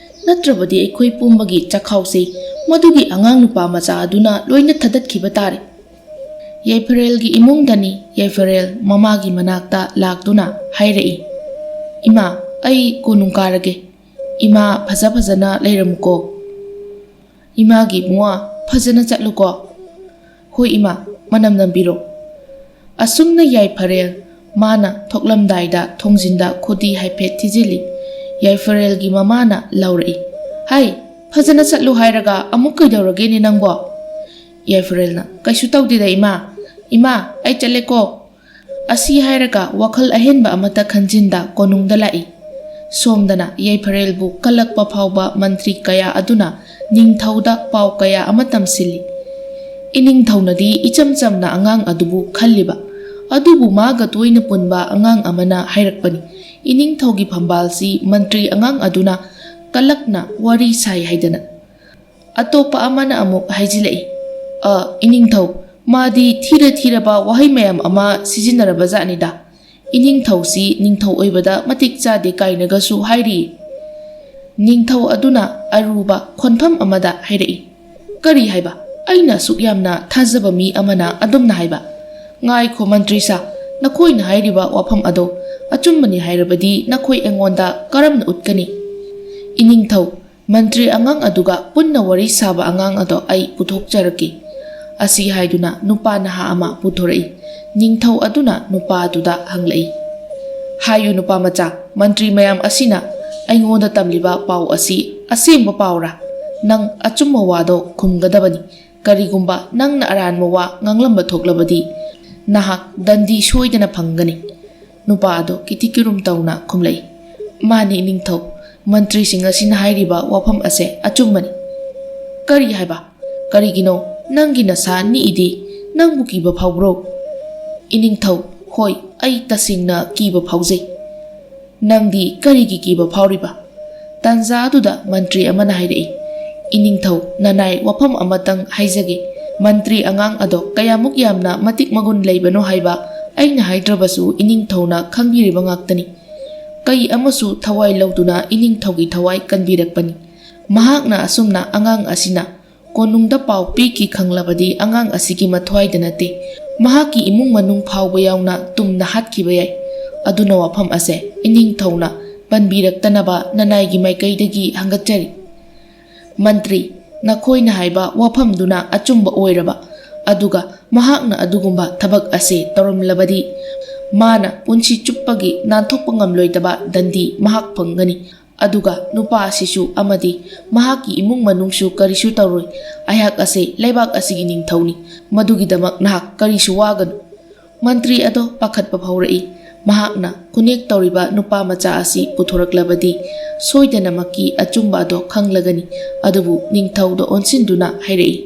ꯅꯠꯇ꯭ꯔꯕꯗꯤ ꯑꯩꯈꯣꯏ ꯄꯨꯝꯕꯒꯤ ꯆꯈꯥꯎꯁꯦ ꯃꯗꯨꯒꯤ ꯑꯉꯥꯡ ꯅꯨꯄꯥ ꯃꯆꯥ ꯑꯗꯨꯅ ꯂꯣꯏꯅ ꯊꯗꯠꯈꯤꯕ ꯇꯥꯔꯦ꯫ ꯌꯥꯏꯐꯔꯦꯜꯒꯤ ꯏꯃꯨꯡꯗꯅꯤ꯫ ꯌꯥꯏꯐꯔꯦꯜ ꯃꯃꯥꯒꯤ ꯃꯅꯥꯛꯇ ꯂꯥꯛꯇꯨꯅ ꯍꯥꯏꯔꯛꯏ, "ꯏꯃꯥ, ꯑꯩ ꯀꯣꯅꯨꯡ ꯀꯥꯔꯒꯦ꯫ ꯏꯃꯥ, ꯐꯖ ꯐꯖꯅ ꯂꯩꯔꯝꯃꯨꯀꯣ꯫" ꯏꯃꯥꯒꯤ ꯏꯕꯨꯡꯉꯣ, ꯐꯖꯅ ꯆꯠꯂꯨꯀꯣ꯫ "ꯍꯣꯏ ꯏꯃꯥ, ꯃꯅꯝ ꯅꯝꯕꯤꯔꯣ"꯫ ꯑꯁꯨꯝꯅ ꯌꯥꯏꯐꯔꯦꯜ ꯃꯥꯅ ꯊꯣꯛꯂꯝꯗꯥꯏꯗ ꯊꯣꯡꯖꯤꯟꯗ ꯈꯨꯗꯤ ꯍꯥꯏꯐꯦꯠ ꯊꯤꯖꯤꯜꯂꯤ꯫ ꯌꯥꯏꯐꯔꯦꯜꯒꯤ ꯃꯃꯥꯅ ꯂꯥꯎꯔꯛꯏ, "ꯍꯥꯏ, ꯐꯖꯅ ꯆꯠꯂꯨ ꯍꯥꯏꯔꯒ ꯑꯃꯨꯛ ꯀꯩꯗꯧꯔꯒꯦꯅꯦ ꯅꯪꯕꯣ?" ꯌꯥꯏꯐꯔꯦꯜꯅ, "ꯀꯩꯁꯨ ꯇꯧꯗꯦꯗ ꯏꯃꯥ꯫ ꯏꯃꯥ, ꯑꯩ ꯆꯠꯂꯦꯀꯣ"꯫ ꯑꯁꯤ ꯍꯥꯏꯔꯒ ꯋꯥꯈꯜ ꯑꯍꯦꯟꯕ ꯑꯃꯠꯇ ꯈꯟꯖꯤꯟꯗ ꯀꯣꯅꯨꯡꯗ ꯂꯥꯛꯏ꯫ ꯁꯣꯝꯗꯅ ꯌꯥꯏꯐꯔꯦꯜꯕꯨ ꯀꯜꯂꯛꯄ ꯐꯥꯎꯕ ꯃꯟꯇ꯭ꯔꯤ ꯀꯌꯥ ꯑꯗꯨꯅ ꯅꯤꯡꯊꯧꯗ ꯄꯥꯎ ꯀꯌꯥ ꯑꯃ ꯇꯝꯁꯤꯜꯂꯤ꯫ ꯏꯅꯤꯡꯊꯧꯅꯗꯤ ꯏꯆꯝ ꯆꯝꯅ ꯑꯉꯥꯡ ꯑꯗꯨꯕꯨ ꯈꯜꯂꯤꯕ, ꯑꯗꯨꯕꯨ ꯃꯥꯒ ꯇꯣꯏꯅ ꯄꯨꯟꯕ ꯑꯉꯥꯡ ꯑꯃꯅ ꯍꯥꯏꯔꯛꯄꯅꯤ, ꯏꯅꯤꯡꯊꯧꯒꯤ ꯐꯝꯕꯥꯜꯁꯤ ꯃꯟꯇ꯭ꯔꯤ ꯑꯉꯥꯡ ꯑꯗꯨꯅ ꯀꯜꯂꯛꯅ ꯋꯥꯔꯤ ꯁꯥꯏ ꯍꯥꯏꯗꯅ꯫ ꯑꯇꯣꯞꯄ ꯑꯃꯅ ꯑꯃꯨꯛ ꯍꯥꯏꯖꯤꯜꯂꯛꯏ, "ꯑ, ꯏꯅꯤꯡꯊꯧ, ꯃꯥꯗꯤ ꯊꯤꯔ ꯊꯤꯔꯕ ꯋꯥꯍꯩ ꯃꯌꯥꯝ ꯑꯃ ꯁꯤꯖꯤꯟꯅꯔꯕ ꯖꯥꯠꯅꯤꯗ꯫ ꯏꯅꯤꯡꯊꯧꯁꯤ ꯅꯤꯡꯊꯧ ꯑꯣꯏꯕꯗ ꯃꯇꯤꯛ ꯆꯥꯗꯦ" ꯀꯥꯏꯅꯒꯁꯨ ꯍꯥꯏꯔꯤ꯫ ꯅꯤꯡꯊꯧ ꯑꯗꯨꯅ ꯑꯔꯨꯕ ꯈꯣꯟꯐꯝ ꯑꯃꯗ ꯍꯥꯏꯔꯛꯏ, "ꯀꯔꯤ ꯍꯥꯏꯕ? ꯑꯩꯅ ꯑꯁꯨꯛ ꯌꯥꯝꯅ ꯊꯥꯖꯕ ꯃꯤ ꯑꯃꯅ ꯑꯗꯨꯝꯅ ꯍꯥꯏꯕ? ꯉꯥꯏꯈꯣ ꯃꯟꯇ꯭ꯔꯤ ꯁꯥ, ꯅꯈꯣꯏꯅ ꯍꯥꯏꯔꯤꯕ ꯋꯥꯐꯝ ꯑꯗꯣ ꯑꯆꯨꯝꯕꯅꯤ ꯍꯥꯏꯔꯕꯗꯤ ꯅꯈꯣꯏ ꯑꯩꯉꯣꯟꯗ ꯀꯔꯝꯅ ꯎꯠꯀꯅꯤ?" ꯏꯅꯤꯡꯊꯧ, ꯃꯟꯇ꯭ꯔꯤ ꯑꯉꯥꯡ ꯑꯗꯨꯒ ꯄꯨꯟꯅ ꯋꯥꯔꯤ ꯁꯥꯕ ꯑꯉꯥꯡ ꯑꯗꯣ ꯑꯩ ꯄꯨꯊꯣꯛꯆꯔꯛꯀꯦ꯫ ꯑꯁꯤ ꯍꯥꯏꯗꯨꯅ ꯅꯨꯄꯥ ꯅꯍꯥ ꯑꯃ ꯄꯨꯊꯣꯔꯛꯏ꯫ ꯅꯤꯡꯊꯧ ꯑꯗꯨꯅ ꯅꯨꯄꯥ ꯑꯗꯨꯗ ꯍꯪꯂꯛꯏ, "ꯍꯥꯏꯌꯨ ꯅꯨꯄꯥ ꯃꯆꯥ, ꯃꯟꯇ꯭ꯔꯤ ꯃꯌꯥꯝ ꯑꯁꯤꯅ ꯑꯩꯉꯣꯟꯗ ꯇꯝꯂꯤꯕ ꯄꯥꯎ ꯑꯁꯤ ꯑꯁꯦꯡꯕ ꯄꯥꯎꯔꯥ? ꯅꯪ ꯑꯆꯨꯝꯕ ꯋꯥꯗꯣ ꯈꯨꯝꯒꯗꯕꯅꯤ꯫ ꯀꯔꯤꯒꯨꯝꯕ ꯅꯪꯅ ꯑꯔꯥꯟꯕ ꯋꯥ ꯉꯥꯡꯂꯝꯕ ꯊꯣꯛꯂꯕꯗꯤ ꯅꯍꯥꯛ ꯗꯟꯗꯤ ꯁꯣꯏꯗꯅ ꯐꯪꯒꯅꯤ"꯫ ꯅꯨꯄꯥ ꯑꯗꯣ ꯀꯤꯊꯤ ꯀꯤꯔꯨꯝ ꯇꯧꯅ ꯈꯨꯝꯂꯛꯏ, "ꯃꯥꯅꯤ ꯏꯅꯤꯡꯊꯧ, ꯃꯟꯇ꯭ꯔꯤꯁꯤꯡ ꯑꯁꯤꯅ ꯍꯥꯏꯔꯤꯕ ꯋꯥꯐꯝ ꯑꯁꯦ ꯑꯆꯨꯝꯕꯅꯤ"꯫ "ꯀꯔꯤ ꯍꯥꯏꯕ? ꯀꯔꯤꯒꯤꯅꯣ ꯅꯪꯒꯤ ꯅꯁꯥ ꯅꯤꯛꯏꯗꯤ? ꯅꯪꯕꯨ ꯀꯤꯕ ꯐꯥꯎꯕ꯭ꯔꯣ?" ꯏꯅꯤꯡꯊꯧ, "ꯍꯣꯏ, ꯑꯩ ꯇꯁꯦꯡꯅ ꯀꯤꯕ ꯐꯥꯎꯖꯩ"꯫ "ꯅꯪꯗꯤ ꯀꯔꯤꯒꯤ ꯀꯤꯕ ꯐꯥꯎꯔꯤꯕ?" ꯇꯥꯟꯖꯥ ꯑꯗꯨꯗ ꯃꯟꯇ꯭ꯔꯤ ꯑꯃꯅ ꯍꯥꯏꯔꯛꯏ, "ꯏꯅꯤꯡꯊꯧ, ꯅꯅꯥꯏ ꯋꯥꯐꯝ ꯑꯃꯇꯪ ꯍꯥꯏꯖꯒꯦ꯫ ꯃꯟꯇ꯭ꯔꯤ ꯑꯉꯥꯡ ꯑꯗꯣ ꯀꯌꯥꯃꯨꯛ ꯌꯥꯝꯅ ꯃꯇꯤꯛ ꯃꯒꯨꯟ ꯂꯩꯕꯅꯣ ꯍꯥꯏꯕ ꯑꯩꯅ ꯍꯥꯏꯗ꯭ꯔꯕꯁꯨ ꯏꯅꯤꯡꯊꯧꯅ ꯈꯪꯕꯤꯔꯤꯕ ꯉꯥꯛꯇꯅꯤ"꯫ ꯀꯩ ꯑꯃꯁꯨ ꯊꯋꯥꯏ ꯂꯧꯗꯨꯅ ꯏꯅꯤꯡꯊꯧꯒꯤ ꯊꯋꯥꯏ ꯀꯟꯕꯤꯔꯛꯄꯅꯤ꯫ ꯃꯍꯥꯛꯅ ꯑꯁꯨꯝꯅ ꯑꯉꯥꯡ ꯑꯁꯤꯅ ꯀꯣꯅꯨꯡꯗ ꯄꯥꯎ ꯄꯤꯈꯤ ꯈꯪꯂꯕꯗꯤ ꯑꯉꯥꯡ ꯑꯁꯤꯒꯤ ꯃꯊ꯭ꯋꯥꯏꯗ ꯅꯠꯇꯦ, ꯃꯍꯥꯛꯀꯤ ꯏꯃꯨꯡ ꯃꯅꯨꯡ ꯐꯥꯎꯕ ꯌꯥꯎꯅ ꯇꯨꯝꯅ ꯍꯥꯠꯈꯤꯕ ꯌꯥꯏ꯫ ꯑꯗꯨꯅ ꯋꯥꯐꯝ ꯑꯁꯦ ꯏꯅꯤꯡꯊꯧꯅ ꯄꯟꯕꯤꯔꯛꯇꯅꯕ ꯅꯅꯥꯏꯒꯤ ꯃꯥꯏꯀꯩꯗꯒꯤ ꯍꯪꯒꯠꯆꯔꯤ꯫ ꯃꯟꯇ꯭ꯔꯤ, ꯅꯈꯣꯏꯅ ꯍꯥꯏꯕ ꯋꯥꯐꯝꯗꯨꯅ ꯑꯆꯨꯝꯕ ꯑꯣꯏꯔꯕ, ꯑꯗꯨꯒ ꯃꯍꯥꯛꯅ ꯑꯗꯨꯒꯨꯝꯕ ꯊꯕꯛ ꯑꯁꯤ ꯇꯧꯔꯝꯂꯕꯗꯤ, ꯃꯥꯅ ꯄꯨꯟꯁꯤ ꯆꯨꯞꯄꯒꯤ ꯅꯥꯟꯊꯣꯛꯄ ꯉꯝꯂꯣꯏꯗꯕ ꯗꯟꯗꯤ ꯃꯍꯥꯛ ꯐꯪꯒꯅꯤ꯫ ꯑꯗꯨꯒ ꯅꯨꯄꯥ ꯑꯁꯤꯁꯨ ꯑꯃꯗꯤ ꯃꯍꯥꯛꯀꯤ ꯏꯃꯨꯡ ꯃꯅꯨꯡꯁꯨ ꯀꯔꯤꯁꯨ ꯇꯧꯔꯣꯏ꯫ ꯑꯩꯍꯥꯛ ꯑꯁꯤ ꯂꯩꯕꯥꯛ ꯑꯁꯤꯒꯤ ꯅꯤꯡꯊꯧꯅꯤ꯫ ꯃꯗꯨꯒꯤꯗꯃꯛ ꯅꯍꯥꯛ ꯀꯔꯤꯁꯨ ꯋꯥꯒꯅꯨ꯫ ꯃꯟꯇ꯭ꯔꯤ ꯑꯗꯣ ꯄꯥꯈꯠꯄ ꯐꯥꯎꯔꯛꯏ꯫ ꯃꯍꯥꯛꯅ ꯈꯨꯅꯦꯛ ꯇꯧꯔꯤꯕ ꯅꯨꯄꯥ ꯃꯆꯥ ꯑꯁꯤ ꯄꯨꯊꯣꯔꯛꯂꯕꯗꯤ ꯁꯣꯏꯗꯅꯃꯛꯀꯤ ꯑꯆꯨꯝꯕ ꯑꯗꯣ ꯈꯪꯂꯒꯅꯤ꯫ ꯑꯗꯨꯕꯨ ꯅꯤꯡꯊꯧꯗ ꯑꯣꯟꯁꯤꯟꯗꯨꯅ ꯍꯥꯏꯔꯛꯏ,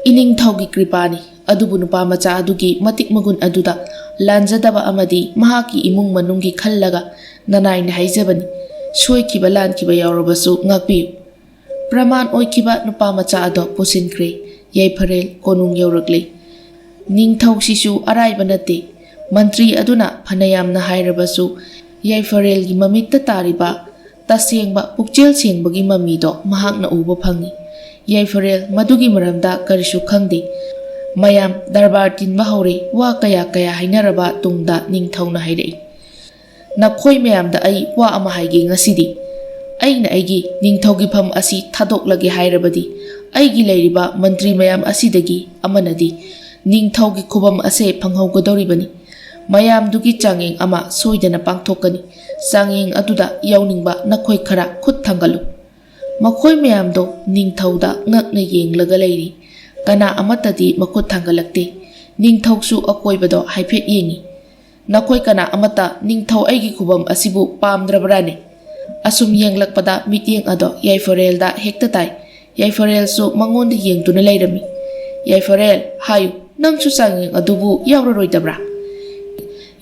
"ꯏꯅꯤꯡꯊꯧꯒꯤ ꯀ꯭ꯔꯤꯄꯥꯅꯤ, ꯑꯗꯨꯕꯨ ꯅꯨꯄꯥ ꯃꯆꯥ ꯑꯗꯨꯒꯤ ꯃꯇꯤꯛ ꯃꯒꯨꯟ ꯑꯗꯨꯗ ꯂꯥꯟꯖꯗꯕ ꯑꯃꯗꯤ ꯃꯍꯥꯛꯀꯤ ꯏꯃꯨꯡ ꯃꯅꯨꯡꯒꯤ ꯈꯜꯂꯒ ꯅꯅꯥꯏꯅ ꯍꯥꯏꯖꯕꯅꯤ꯫ ꯁꯣꯏꯈꯤꯕ ꯂꯥꯟꯈꯤꯕ ꯌꯥꯎꯔꯕꯁꯨ ꯉꯥꯛꯄꯤꯌꯨ"꯫ ꯄ꯭ꯔꯃꯥꯟ ꯑꯣꯏꯈꯤꯕ ꯅꯨꯄꯥ ꯃꯆꯥ ꯑꯗꯣ ꯄꯨꯁꯤꯟꯈ꯭ꯔꯦ꯫ ꯌꯥꯏꯐꯔꯦꯜ ꯀꯣꯅꯨꯡ ꯌꯧꯔꯛꯂꯦ꯫ ꯅꯤꯡꯊꯧꯁꯤꯁꯨ ꯑꯔꯥꯏꯕ ꯅꯠꯇꯦ꯫ ꯃꯟꯇ꯭ꯔꯤ ꯑꯗꯨꯅ ꯐꯅꯌꯥꯝꯅ ꯍꯥꯏꯔꯕꯁꯨ, ꯌꯥꯏꯐꯔꯦꯜꯒꯤ ꯃꯃꯤꯠꯇ ꯇꯥꯔꯤꯕ ꯇꯁꯦꯡꯕ ꯄꯨꯛꯆꯦꯜ ꯁꯦꯡꯕꯒꯤ ꯃꯃꯤꯗꯣ ꯃꯍꯥꯛꯅ ꯎꯕ ꯐꯪꯏ꯫ ꯌꯥꯏꯐꯔꯦꯜ ꯃꯗꯨꯒꯤ ꯃꯔꯝꯗ ꯀꯔꯤꯁꯨ ꯈꯪꯗꯦ꯫ ꯃꯌꯥꯝ ꯗꯔꯕꯥꯔ ꯇꯤꯟꯕ ꯍꯧꯔꯦ꯫ ꯋꯥ ꯀꯌꯥ ꯀꯌꯥ ꯍꯥꯏꯅꯔꯕ ꯇꯨꯡꯗ ꯅꯤꯡꯊꯧꯅ ꯍꯥꯏꯔꯛꯏ, "ꯅꯈꯣꯏ ꯃꯌꯥꯝꯗ ꯑꯩ ꯋꯥ ꯑꯃ ꯍꯥꯏꯒꯦ ꯉꯁꯤꯗꯤ꯫ ꯑꯩꯅ ꯑꯩꯒꯤ ꯅꯤꯡꯊꯧꯒꯤ ꯐꯝ ꯑꯁꯤ ꯊꯥꯗꯣꯛꯂꯒꯦ ꯍꯥꯏꯔꯕꯗꯤ, ꯑꯩꯒꯤ ꯂꯩꯔꯤꯕ ꯃꯟꯇ꯭ꯔꯤ ꯃꯌꯥꯝ ꯑꯁꯤꯗꯒꯤ ꯑꯃꯅꯗꯤ ꯅꯤꯡꯊꯧꯒꯤ ꯈꯨꯕꯝ ꯑꯁꯦ ꯐꯪꯍꯧꯒꯗꯧꯔꯤꯕꯅꯤ꯫ ꯃꯌꯥꯝꯗꯨꯒꯤ ꯆꯥꯡꯌꯦꯡ ꯑꯃ ꯁꯣꯏꯗꯅ ꯄꯥꯡꯊꯣꯛꯀꯅꯤ꯫ ꯆꯥꯡꯌꯦꯡ ꯑꯗꯨꯗ ꯌꯥꯎꯅꯤꯡꯕ ꯅꯈꯣꯏ ꯈꯔ ꯈꯨꯠ ꯊꯥꯡꯒꯠꯂꯨ"꯫ ꯃꯈꯣꯏ ꯃꯌꯥꯝꯗꯣ ꯅꯤꯡꯊꯧꯗ ꯉꯛꯅ ꯌꯦꯡꯂꯒ ꯂꯩꯔꯤ꯫ ꯀꯅꯥ ꯑꯃꯠꯇꯗꯤ ꯃꯈꯨꯠ ꯊꯥꯡꯒꯠꯂꯛꯇꯦ꯫ ꯅꯤꯡꯊꯧꯁꯨ ꯑꯀꯣꯏꯕꯗꯣ ꯍꯥꯏꯐꯦꯠ ꯌꯦꯡꯏ꯫ "ꯅꯈꯣꯏ ꯀꯅꯥ ꯑꯃꯠꯇ ꯅꯤꯡꯊꯧ ꯑꯩꯒꯤ ꯈꯨꯕꯝ ꯑꯁꯤꯕꯨ ꯄꯥꯝꯗ꯭ꯔꯕ꯭ꯔꯥꯅꯦ?" ꯑꯁꯨꯝ ꯌꯦꯡꯂꯛꯄꯗ ꯃꯤꯠꯌꯦꯡ ꯑꯗꯣ ꯌꯥꯏꯐꯔꯦꯜꯗ ꯍꯦꯛꯇ ꯇꯥꯏ꯫ ꯌꯥꯏꯐꯔꯦꯜꯁꯨ ꯃꯉꯣꯟꯗ ꯌꯦꯡꯗꯨꯅ ꯂꯩꯔꯝꯃꯤ꯫ "ꯌꯥꯏꯐꯔꯦꯜ, ꯍꯥꯏꯌꯨ, ꯅꯪꯁꯨ ꯆꯥꯡꯌꯦꯡ ꯑꯗꯨꯕꯨ ꯌꯥꯎꯔꯔꯣꯏꯗꯕ꯭ꯔꯥ?"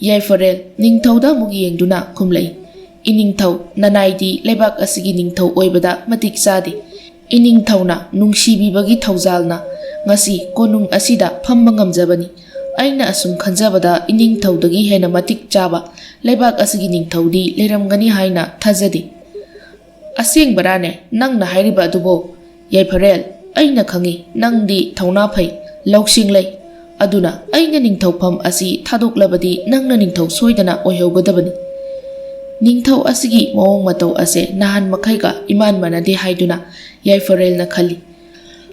ꯌꯥꯏꯐꯔꯦꯜ ꯅꯤꯡꯊꯧꯗ ꯑꯃꯨꯛ ꯌꯦꯡꯗꯨꯅ ꯈꯨꯝꯂꯛꯏ, "ꯏꯅꯤꯡꯊꯧ, ꯅꯅꯥꯏꯗꯤ ꯂꯩꯕꯥꯛ ꯑꯁꯤꯒꯤ ꯅꯤꯡꯊꯧ ꯑꯣꯏꯕꯗ ꯃꯇꯤꯛ ꯆꯥꯗꯦ꯫ ꯏꯅꯤꯡꯊꯧꯅ ꯅꯨꯡꯁꯤꯕꯤꯕꯒꯤ ꯊꯧꯖꯥꯜꯅ ꯉꯁꯤ ꯀꯣꯅꯨꯡ ꯑꯁꯤꯗ ꯐꯝꯕ ꯉꯝꯖꯕꯅꯤ꯫ ꯑꯩꯅ ꯑꯁꯨꯝ ꯈꯟꯖꯕꯗ ꯏꯅꯤꯡꯊꯧꯗꯒꯤ ꯍꯦꯟꯅ ꯃꯇꯤꯛ ꯆꯥꯕ ꯂꯩꯕꯥꯛ ꯑꯁꯤꯒꯤ ꯅꯤꯡꯊꯧꯗꯤ ꯂꯩꯔꯝꯒꯅꯤ ꯍꯥꯏꯅ ꯊꯥꯖꯗꯦ"꯫ "ꯑꯁꯦꯡꯕꯔꯥꯅꯦ ꯅꯪꯅ ꯍꯥꯏꯔꯤꯕ ꯑꯗꯨꯕꯣ? ꯌꯥꯏꯐꯔꯦꯜ, ꯑꯩꯅ ꯈꯪꯏ ꯅꯪꯗꯤ ꯊꯧꯅꯥ ꯐꯩ, ꯂꯧꯁꯤꯡ ꯂꯩ꯫ ꯑꯗꯨꯅ ꯑꯩꯅ ꯅꯤꯡꯊꯧꯐꯝ ꯑꯁꯤ ꯊꯥꯗꯣꯛꯂꯕꯗꯤ ꯅꯪꯅ ꯅꯤꯡꯊꯧ ꯁꯣꯏꯗꯅ ꯑꯣꯏꯍꯧꯒꯗꯕꯅꯤ"꯫ ꯅꯤꯡꯊꯧ ꯑꯁꯤꯒꯤ ꯃꯑꯣꯡ ꯃꯇꯧ ꯑꯁꯦ ꯅꯍꯥꯟ ꯃꯈꯩꯒ ꯏꯃꯥꯟ ꯃꯥꯟꯅꯗꯦ ꯍꯥꯏꯗꯨꯅ ꯌꯥꯏꯐꯔꯦꯜꯅ ꯈꯜꯂꯤ꯫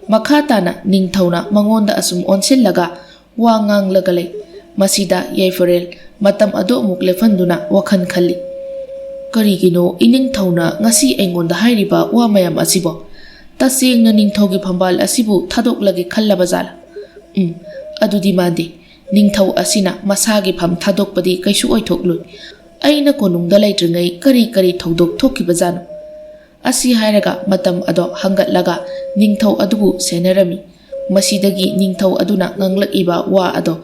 ꯃꯈꯥ ꯇꯥꯅ ꯅꯤꯡꯊꯧꯅ ꯃꯉꯣꯟꯗ ꯑꯁꯨꯝ ꯑꯣꯟꯁꯤꯜꯂꯒ ꯋꯥ ꯉꯥꯡꯂꯒ ꯂꯩ꯫ ꯃꯁꯤꯗ ꯌꯥꯏꯐꯔꯦꯜ ꯃꯇꯝ ꯑꯗꯨ ꯑꯃꯨꯛ ꯂꯦꯞꯍꯟꯗꯨꯅ ꯋꯥꯈꯜ ꯈꯜꯂꯤ꯫ "ꯀꯔꯤꯒꯤꯅꯣ ꯏꯅꯤꯡꯊꯧꯅ ꯉꯁꯤ ꯑꯩꯉꯣꯟꯗ ꯍꯥꯏꯔꯤꯕ ꯋꯥ ꯃꯌꯥꯝ ꯑꯁꯤꯕꯣ? ꯇꯁꯦꯡꯅ ꯅꯤꯡꯊꯧꯒꯤ ꯐꯝꯕꯥꯜ ꯑꯁꯤꯕꯨ ꯊꯥꯗꯣꯛꯂꯒꯦ ꯈꯜꯂꯕ ꯖꯥꯠꯂꯥ? ꯎꯝ, ꯑꯗꯨꯗꯤ ꯃꯥꯟꯗꯦ꯫ ꯅꯤꯡꯊꯧ ꯑꯁꯤꯅ ꯃꯁꯥꯒꯤ ꯐꯝ ꯊꯥꯗꯣꯛꯄꯗꯤ ꯀꯩꯁꯨ ꯑꯣꯏꯊꯣꯛꯂꯣꯏ꯫ ꯑꯩꯅ ꯀꯣꯅꯨꯡꯗ ꯂꯩꯇ꯭ꯔꯤꯉꯩ ꯀꯔꯤ ꯀꯔꯤ ꯊꯧꯗꯣꯛ ꯊꯣꯛꯈꯤꯕꯖꯥꯠꯅꯣ?" ꯑꯁꯤ ꯍꯥꯏꯔꯒ ꯃꯇꯝ ꯑꯗꯣ ꯍꯪꯒꯠꯂꯒ ꯅꯤꯡꯊꯧ ꯑꯗꯨꯕꯨ ꯁꯦꯟꯅꯔꯝꯃꯤ꯫ ꯃꯁꯤꯗꯒꯤ ꯅꯤꯡꯊꯧ ꯑꯗꯨꯅ ꯉꯥꯡꯂꯛꯏꯕ ꯋꯥ ꯑꯗꯣ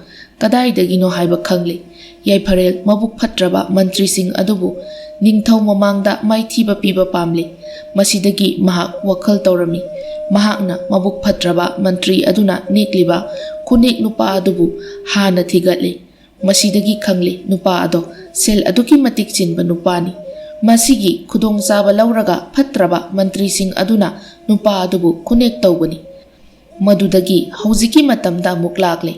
ꯀꯗꯥꯏꯗꯒꯤꯅꯣ ꯍꯥꯏꯕ ꯈꯪꯂꯦ꯫ ꯌꯥꯏꯐꯔꯦꯜ ꯃꯕꯨꯛ ꯐꯠꯇ꯭ꯔꯕ ꯃꯟꯇ꯭ꯔꯤꯁꯤꯡ ꯑꯗꯨꯕꯨ ꯅꯤꯡꯊꯧ ꯃꯃꯥꯡꯗ ꯃꯥꯏꯊꯤꯕ ꯄꯤꯕ ꯄꯥꯝꯂꯦ꯫ ꯃꯁꯤꯗꯒꯤ ꯃꯍꯥꯛ ꯋꯥꯈꯜ ꯇꯧꯔꯝꯃꯤ꯫ ꯃꯍꯥꯛꯅ ꯃꯕꯨꯛ ꯐꯠꯇ꯭ꯔꯕ ꯃꯟꯇ꯭ꯔꯤ ꯑꯗꯨꯅ ꯅꯦꯛꯂꯤꯕ ꯈꯨꯅꯦꯛ ꯅꯨꯄꯥ ꯑꯗꯨꯕꯨ ꯍꯥꯟꯅ ꯊꯤꯒꯠꯂꯦ꯫ ꯃꯁꯤꯗꯒꯤ ꯈꯪꯂꯦ, ꯅꯨꯄꯥ ꯑꯗꯣ ꯁꯦꯜ ꯑꯗꯨꯛꯀꯤ ꯃꯇꯤꯛ ꯆꯤꯟꯕ ꯅꯨꯄꯥꯅꯤ꯫ ꯃꯁꯤꯒꯤ ꯈꯨꯗꯣꯡꯆꯥꯕ ꯂꯧꯔꯒ ꯐꯠꯇ꯭ꯔꯕ ꯃꯟꯇ꯭ꯔꯤꯁꯤꯡ ꯑꯗꯨꯅ ꯅꯨꯄꯥ ꯑꯗꯨꯕꯨ ꯈꯨꯅꯦꯛ ꯇꯧꯕꯅꯤ꯫ ꯃꯗꯨꯗꯒꯤ ꯍꯧꯖꯤꯛꯀꯤ ꯃꯇꯝꯗ ꯑꯃꯨꯛ ꯂꯥꯛꯂꯦ꯫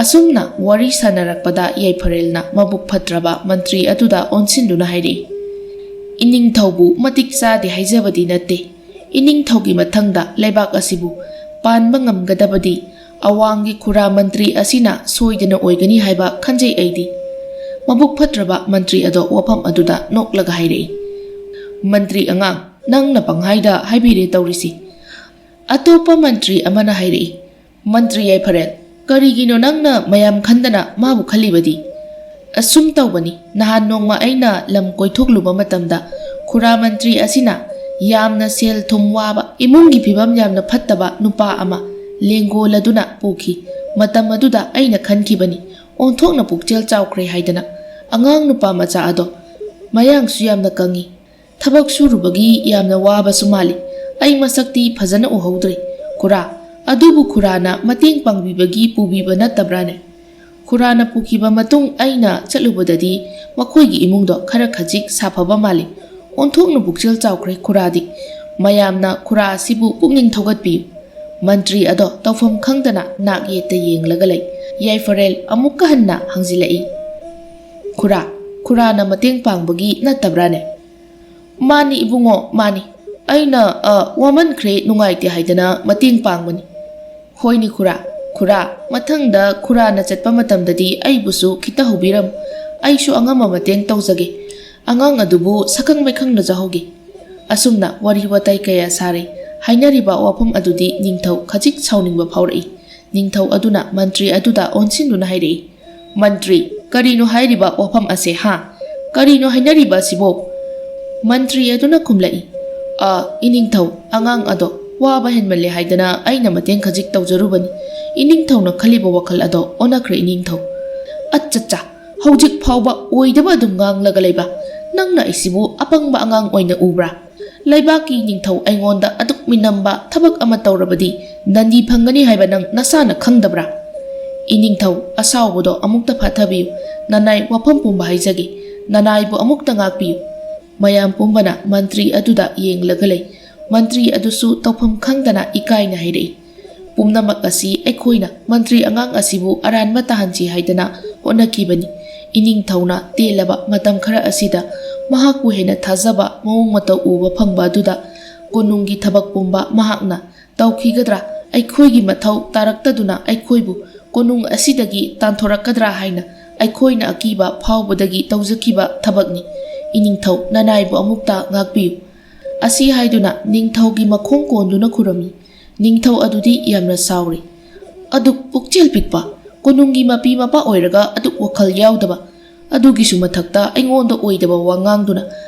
ꯑꯁꯨꯝꯅ ꯋꯥꯔꯤ ꯁꯥꯟꯅꯔꯛꯄꯗ ꯌꯥꯏꯐꯔꯦꯜꯅ ꯃꯕꯨꯛ ꯐꯠꯇ꯭ꯔꯕ ꯃꯟꯇ꯭ꯔꯤ ꯑꯗꯨꯗ ꯑꯣꯟꯁꯤꯟꯗꯨꯅ ꯍꯥꯏꯔꯛꯏ, "ꯏꯅꯤꯡꯊꯧꯕꯨ ꯃꯇꯤꯛ ꯆꯥꯗꯦ ꯍꯥꯏꯖꯕꯗꯤ ꯅꯠꯇꯦ꯫ ꯏꯅꯤꯡꯊꯧꯒꯤ ꯃꯊꯪꯗ ꯂꯩꯕꯥꯛ ꯑꯁꯤꯕꯨ ꯄꯥꯟꯕ ꯉꯝꯒꯗꯕꯗꯤ ꯑꯋꯥꯡꯒꯤ ꯈꯨꯔꯥ ꯃꯟꯇ꯭ꯔꯤ ꯑꯁꯤꯅ ꯁꯣꯏꯗꯅ ꯑꯣꯏꯒꯅꯤ ꯍꯥꯏꯕ ꯈꯟꯖꯩ ꯑꯩꯗꯤ꯫" ꯃꯕꯨꯛ ꯐꯠꯇ꯭ꯔꯕ ꯃꯟꯇ꯭ꯔꯤ ꯑꯗꯣ ꯋꯥꯐꯝ ꯑꯗꯨꯗ ꯅꯣꯛꯂꯒ ꯍꯥꯏꯔꯛꯏ, "ꯃꯟꯇ꯭ꯔꯤ ꯑꯉꯥꯡ, ꯅꯪꯅ ꯄꯪꯍꯥꯏꯗ ꯍꯥꯏꯕꯤꯔꯦ ꯇꯧꯔꯤꯁꯤ꯫" ꯑꯇꯣꯞꯄ ꯃꯟꯇ꯭ꯔꯤ ꯑꯃꯅ ꯍꯥꯏꯔꯛꯏ, "ꯃꯟꯇ꯭ꯔꯤ ꯌꯥꯏꯐꯔꯦꯜ, ꯀꯔꯤꯒꯤꯅꯣ ꯅꯪꯅ ꯃꯌꯥꯝ ꯈꯟꯗꯅ ꯃꯥꯕꯨ ꯈꯜꯂꯤꯕꯗꯤ? ꯑꯁꯨꯝ ꯇꯧꯕꯅꯤ, ꯅꯍꯥꯟ ꯅꯣꯡꯃ ꯑꯩꯅ ꯂꯝ ꯀꯣꯏꯊꯣꯛꯂꯨꯕ ꯃꯇꯝꯗ ꯈꯨꯔꯥ ꯃꯟꯇ꯭ꯔꯤ ꯑꯁꯤꯅ ꯌꯥꯝꯅ ꯁꯦꯜ ꯊꯨꯝ ꯋꯥꯕ, ꯏꯃꯨꯡꯒꯤ ꯐꯤꯕꯝ ꯌꯥꯝꯅ ꯐꯠꯇꯕ ꯅꯨꯄꯥ ꯑꯃ ꯂꯦꯡꯒꯣꯜ ꯑꯗꯨꯅ ꯄꯨꯈꯤ꯫ ꯃꯇꯝ ꯑꯗꯨꯗ ꯑꯩꯅ ꯈꯟꯈꯤꯕꯅꯤ, ꯑꯣꯟꯊꯣꯛꯅ ꯄꯨꯛꯆꯦꯜ ꯆꯥꯎꯈ꯭ꯔꯦ ꯍꯥꯏꯗꯅ꯫ ꯑꯉꯥꯡ ꯅꯨꯄꯥ ꯃꯆꯥ ꯑꯗꯣ ꯃꯌꯥꯡꯁꯨ ꯌꯥꯝꯅ ꯀꯪꯉꯤ, ꯊꯕꯛ ꯁꯨꯔꯨꯕꯒꯤ ꯌꯥꯝꯅ ꯋꯥꯕꯁꯨ ꯃꯥꯜꯂꯤ꯫ ꯑꯩ ꯃꯁꯛꯇꯤ ꯐꯖꯅ ꯎꯍꯧꯗ꯭ꯔꯦ꯫ ꯈꯨꯔꯥ, ꯑꯗꯨꯕꯨ ꯈꯨꯔꯥꯅ ꯃꯇꯦꯡ ꯄꯥꯡꯕꯤꯕꯒꯤ ꯄꯨꯕꯤꯕ ꯅꯠꯇꯕ꯭ꯔꯥꯅꯦ? ꯈꯨꯔꯥꯅ ꯄꯨꯈꯤꯕ ꯃꯇꯨꯡ ꯑꯩꯅ ꯆꯠꯂꯨꯕꯗꯗꯤ ꯃꯈꯣꯏꯒꯤ ꯏꯃꯨꯡꯗꯣ ꯈꯔ ꯈꯖꯤꯛ ꯁꯥꯐꯕ ꯃꯥꯜꯂꯤ꯫ ꯑꯣꯟꯊꯣꯛꯅ ꯄꯨꯛꯆꯦꯜ ꯆꯥꯎꯈ꯭ꯔꯦ ꯈꯨꯔꯥꯗꯤ꯫ ꯃꯌꯥꯝꯅ ꯈꯨꯔꯥ ꯑꯁꯤꯕꯨ ꯄꯨꯛꯅꯤꯡ ꯊꯧꯒꯠꯄꯤꯌꯨ꯫" ꯃꯟꯇ꯭ꯔꯤ ꯑꯗꯣ ꯇꯧꯐꯝ ꯈꯪꯗꯅ ꯅꯥꯛ ꯌꯦꯠꯇ ꯌꯦꯡꯂꯒ ꯂꯩ꯫ ꯌꯥꯏꯐꯔꯦꯜ ꯑꯃꯨꯛꯀ ꯍꯟꯅ ꯍꯪꯖꯤꯜꯂꯛꯏ, "ꯈꯨꯔꯥ, ꯈꯨꯔꯥꯅ ꯃꯇꯦꯡ ꯄꯥꯡꯕꯒꯤ ꯅꯠꯇꯕ꯭ꯔꯥꯅꯦ?" "ꯃꯥꯅꯤ ꯏꯕꯨꯡꯉꯣ, ꯃꯥꯅꯤ꯫ ꯑꯩꯅ, "ꯑ, ꯋꯥꯃꯟꯈ꯭ꯔꯦ, ꯅꯨꯡꯉꯥꯏꯇꯦ" ꯍꯥꯏꯗꯅ ꯃꯇꯦꯡ ꯄꯥꯡꯕꯅꯤ꯫ "ꯍꯣꯏꯅꯦ ꯈꯨꯔꯥ, ꯈꯨꯔꯥ, ꯃꯊꯪꯗ ꯈꯨꯔꯥꯅ ꯆꯠꯄ ꯃꯇꯝꯗꯗꯤ ꯑꯩꯕꯨꯁꯨ ꯈꯤꯇ ꯍꯧꯕꯤꯔꯝꯃꯨ꯫ ꯑꯩꯁꯨ ꯑꯉꯝꯕ ꯃꯇꯦꯡ ꯇꯧꯖꯒꯦ꯫ ꯑꯉꯥꯡ ꯑꯗꯨꯕꯨ ꯁꯛꯈꯪ ꯃꯥꯏꯈꯪꯅꯖꯍꯧꯒꯦ"꯫ ꯑꯁꯨꯝꯅ ꯋꯥꯔꯤ ꯋꯥꯇꯥꯏ ꯀꯌꯥ ꯁꯥꯔꯦ꯫ ꯍꯥꯏꯅꯔꯤꯕ ꯋꯥꯐꯝ ꯑꯗꯨꯗꯤ ꯅꯤꯡꯊꯧ ꯈꯖꯤꯛ ꯁꯥꯎꯅꯤꯡꯕ ꯐꯥꯎꯔꯛꯏ꯫ ꯅꯤꯡꯊꯧ ꯑꯗꯨꯅ ꯃꯟꯇ꯭ꯔꯤ ꯑꯗꯨꯗ ꯑꯣꯟꯁꯤꯟꯗꯨꯅ ꯍꯥꯏꯔꯛꯏ, "ꯃꯟꯇ꯭ꯔꯤ, ꯀꯔꯤꯅꯣ ꯍꯥꯏꯔꯤꯕ ꯋꯥꯐꯝ ꯑꯁꯦ, ꯍꯥ? ꯀꯔꯤꯅꯣ ꯍꯥꯏꯅꯔꯤꯕ ꯑꯁꯤꯕꯣ?" ꯃꯟꯇ꯭ꯔꯤ ꯑꯗꯨꯅ ꯈꯨꯝꯂꯛꯏ, "ꯑ, ꯏꯅꯤꯡꯊꯧ, ꯑꯉꯥꯡ ꯑꯗꯣ ꯋꯥꯕ ꯍꯦꯟꯃꯜꯂꯦ ꯍꯥꯏꯗꯅ ꯑꯩꯅ ꯃꯇꯦꯡ ꯈꯖꯤꯛ ꯇꯧꯖꯔꯨꯕꯅꯤ꯫ ꯏꯅꯤꯡꯊꯧꯅ ꯈꯜꯂꯤꯕ ꯋꯥꯈꯜ ꯑꯗꯣ ꯑꯣꯟꯅꯈ꯭ꯔꯦ, ꯏꯅꯤꯡꯊꯧ"꯫ "ꯑꯠꯆꯠꯆꯥ, ꯍꯧꯖꯤꯛ ꯐꯥꯎꯕ ꯑꯣꯏꯗꯕ ꯑꯗꯨꯝ ꯉꯥꯡꯂꯒ ꯂꯩꯕ? ꯅꯪꯅ ꯑꯩꯁꯤꯕꯨ ꯑꯄꯪꯕ ꯑꯉꯥꯡ ꯑꯣꯏꯅ ꯎꯕ꯭ꯔꯥ? ꯂꯩꯕꯥꯛꯀꯤ ꯅꯤꯡꯊꯧ ꯑꯩꯉꯣꯟꯗ ꯑꯗꯨꯛ ꯃꯤꯅꯝꯕ ꯊꯕꯛ ꯑꯃ ꯇꯧꯔꯕꯗꯤ ꯗꯟꯗꯤ ꯐꯪꯒꯅꯤ ꯍꯥꯏꯕ ꯅꯪ ꯅꯁꯥꯅ ꯈꯪꯗꯕ꯭ꯔꯥ?" "ꯏꯅꯤꯡꯊꯧ, ꯑꯁꯥꯎꯕꯗꯣ ꯑꯃꯨꯛꯇ ꯐꯥꯊꯕꯤꯌꯨ꯫ ꯅꯅꯥꯏ ꯋꯥꯐꯝ ꯄꯨꯝꯕ ꯍꯥꯏꯖꯒꯦ꯫ ꯅꯅꯥꯏꯕꯨ ꯑꯃꯨꯛꯇ ꯉꯥꯛꯄꯤꯌꯨ"꯫ ꯃꯌꯥꯝ ꯄꯨꯝꯕꯅ ꯃꯟꯇ꯭ꯔꯤ ꯑꯗꯨꯗ ꯌꯦꯡꯂꯒ ꯂꯩ꯫ ꯃꯟꯇ꯭ꯔꯤ ꯑꯗꯨꯁꯨ ꯇꯧꯐꯝ ꯈꯪꯗꯅ ꯏꯀꯥꯏꯅ ꯍꯥꯏꯔꯛꯏ, "ꯄꯨꯝꯅꯃꯛ ꯑꯁꯤ ꯑꯩꯈꯣꯏꯅ ꯃꯟꯇ꯭ꯔꯤ ꯑꯉꯥꯡ ꯑꯁꯤꯕꯨ ꯑꯔꯥꯟꯕ ꯇꯥꯍꯟꯁꯤ ꯍꯥꯏꯗꯅ ꯍꯣꯠꯅꯈꯤꯕꯅꯤ꯫ ꯏꯅꯤꯡꯊꯧꯅ ꯇꯦꯜꯂꯕ ꯃꯇꯝ ꯈꯔ ꯑꯁꯤꯗ ꯃꯍꯥꯛꯄꯨ ꯍꯦꯟꯅ ꯊꯥꯖꯕ ꯃꯑꯣꯡ ꯃꯇꯧ ꯎꯕ ꯐꯪꯕ ꯑꯗꯨꯗ ꯀꯣꯅꯨꯡꯒꯤ ꯊꯕꯛ ꯄꯨꯝꯕ ꯃꯍꯥꯛꯅ ꯇꯧꯈꯤꯒꯗ꯭ꯔꯥ? ꯑꯩꯈꯣꯏꯒꯤ ꯃꯊꯧ ꯇꯥꯔꯛꯇꯗꯨꯅ ꯑꯩꯈꯣꯏꯕꯨ ꯀꯣꯅꯨꯡ ꯑꯁꯤꯗꯒꯤ ꯇꯥꯟꯊꯣꯔꯛꯀꯗ꯭ꯔꯥ ꯍꯥꯏꯅ ꯑꯩꯈꯣꯏꯅ ꯑꯀꯤꯕ ꯐꯥꯎꯕꯗꯒꯤ ꯇꯧꯖꯈꯤꯕ ꯊꯕꯛꯅꯤ꯫ ꯏꯅꯤꯡꯊꯧ ꯅꯅꯥꯏꯕꯨ ꯑꯃꯨꯛꯇ ꯉꯥꯛꯄꯤꯌꯨ"꯫ ꯑꯁꯤ ꯍꯥꯏꯗꯨꯅ ꯅꯤꯡꯊꯧꯒꯤ ꯃꯈꯣꯡ ꯀꯣꯟꯗꯨꯅ ꯈꯨꯔꯝꯃꯤ꯫ ꯅꯤꯡꯊꯧ ꯑꯗꯨꯗꯤ ꯌꯥꯝꯅ ꯁꯥꯎꯔꯤ꯫ "ꯑꯗꯨꯛ ꯄꯨꯛꯆꯦꯜ ꯄꯤꯛꯄ, ꯀꯣꯅꯨꯡꯒꯤ ꯃꯄꯤ ꯃꯄꯥ ꯑꯣꯏꯔꯒ ꯑꯗꯨꯛ ꯋꯥꯈꯜ ꯌꯥꯎꯗꯕ, ꯑꯗꯨꯒꯤꯁꯨ ꯃꯊꯛꯇ ꯑꯩꯉꯣꯟꯗ ꯑꯣꯏꯗꯕ ꯋꯥ ꯉꯥꯡꯗꯨꯅ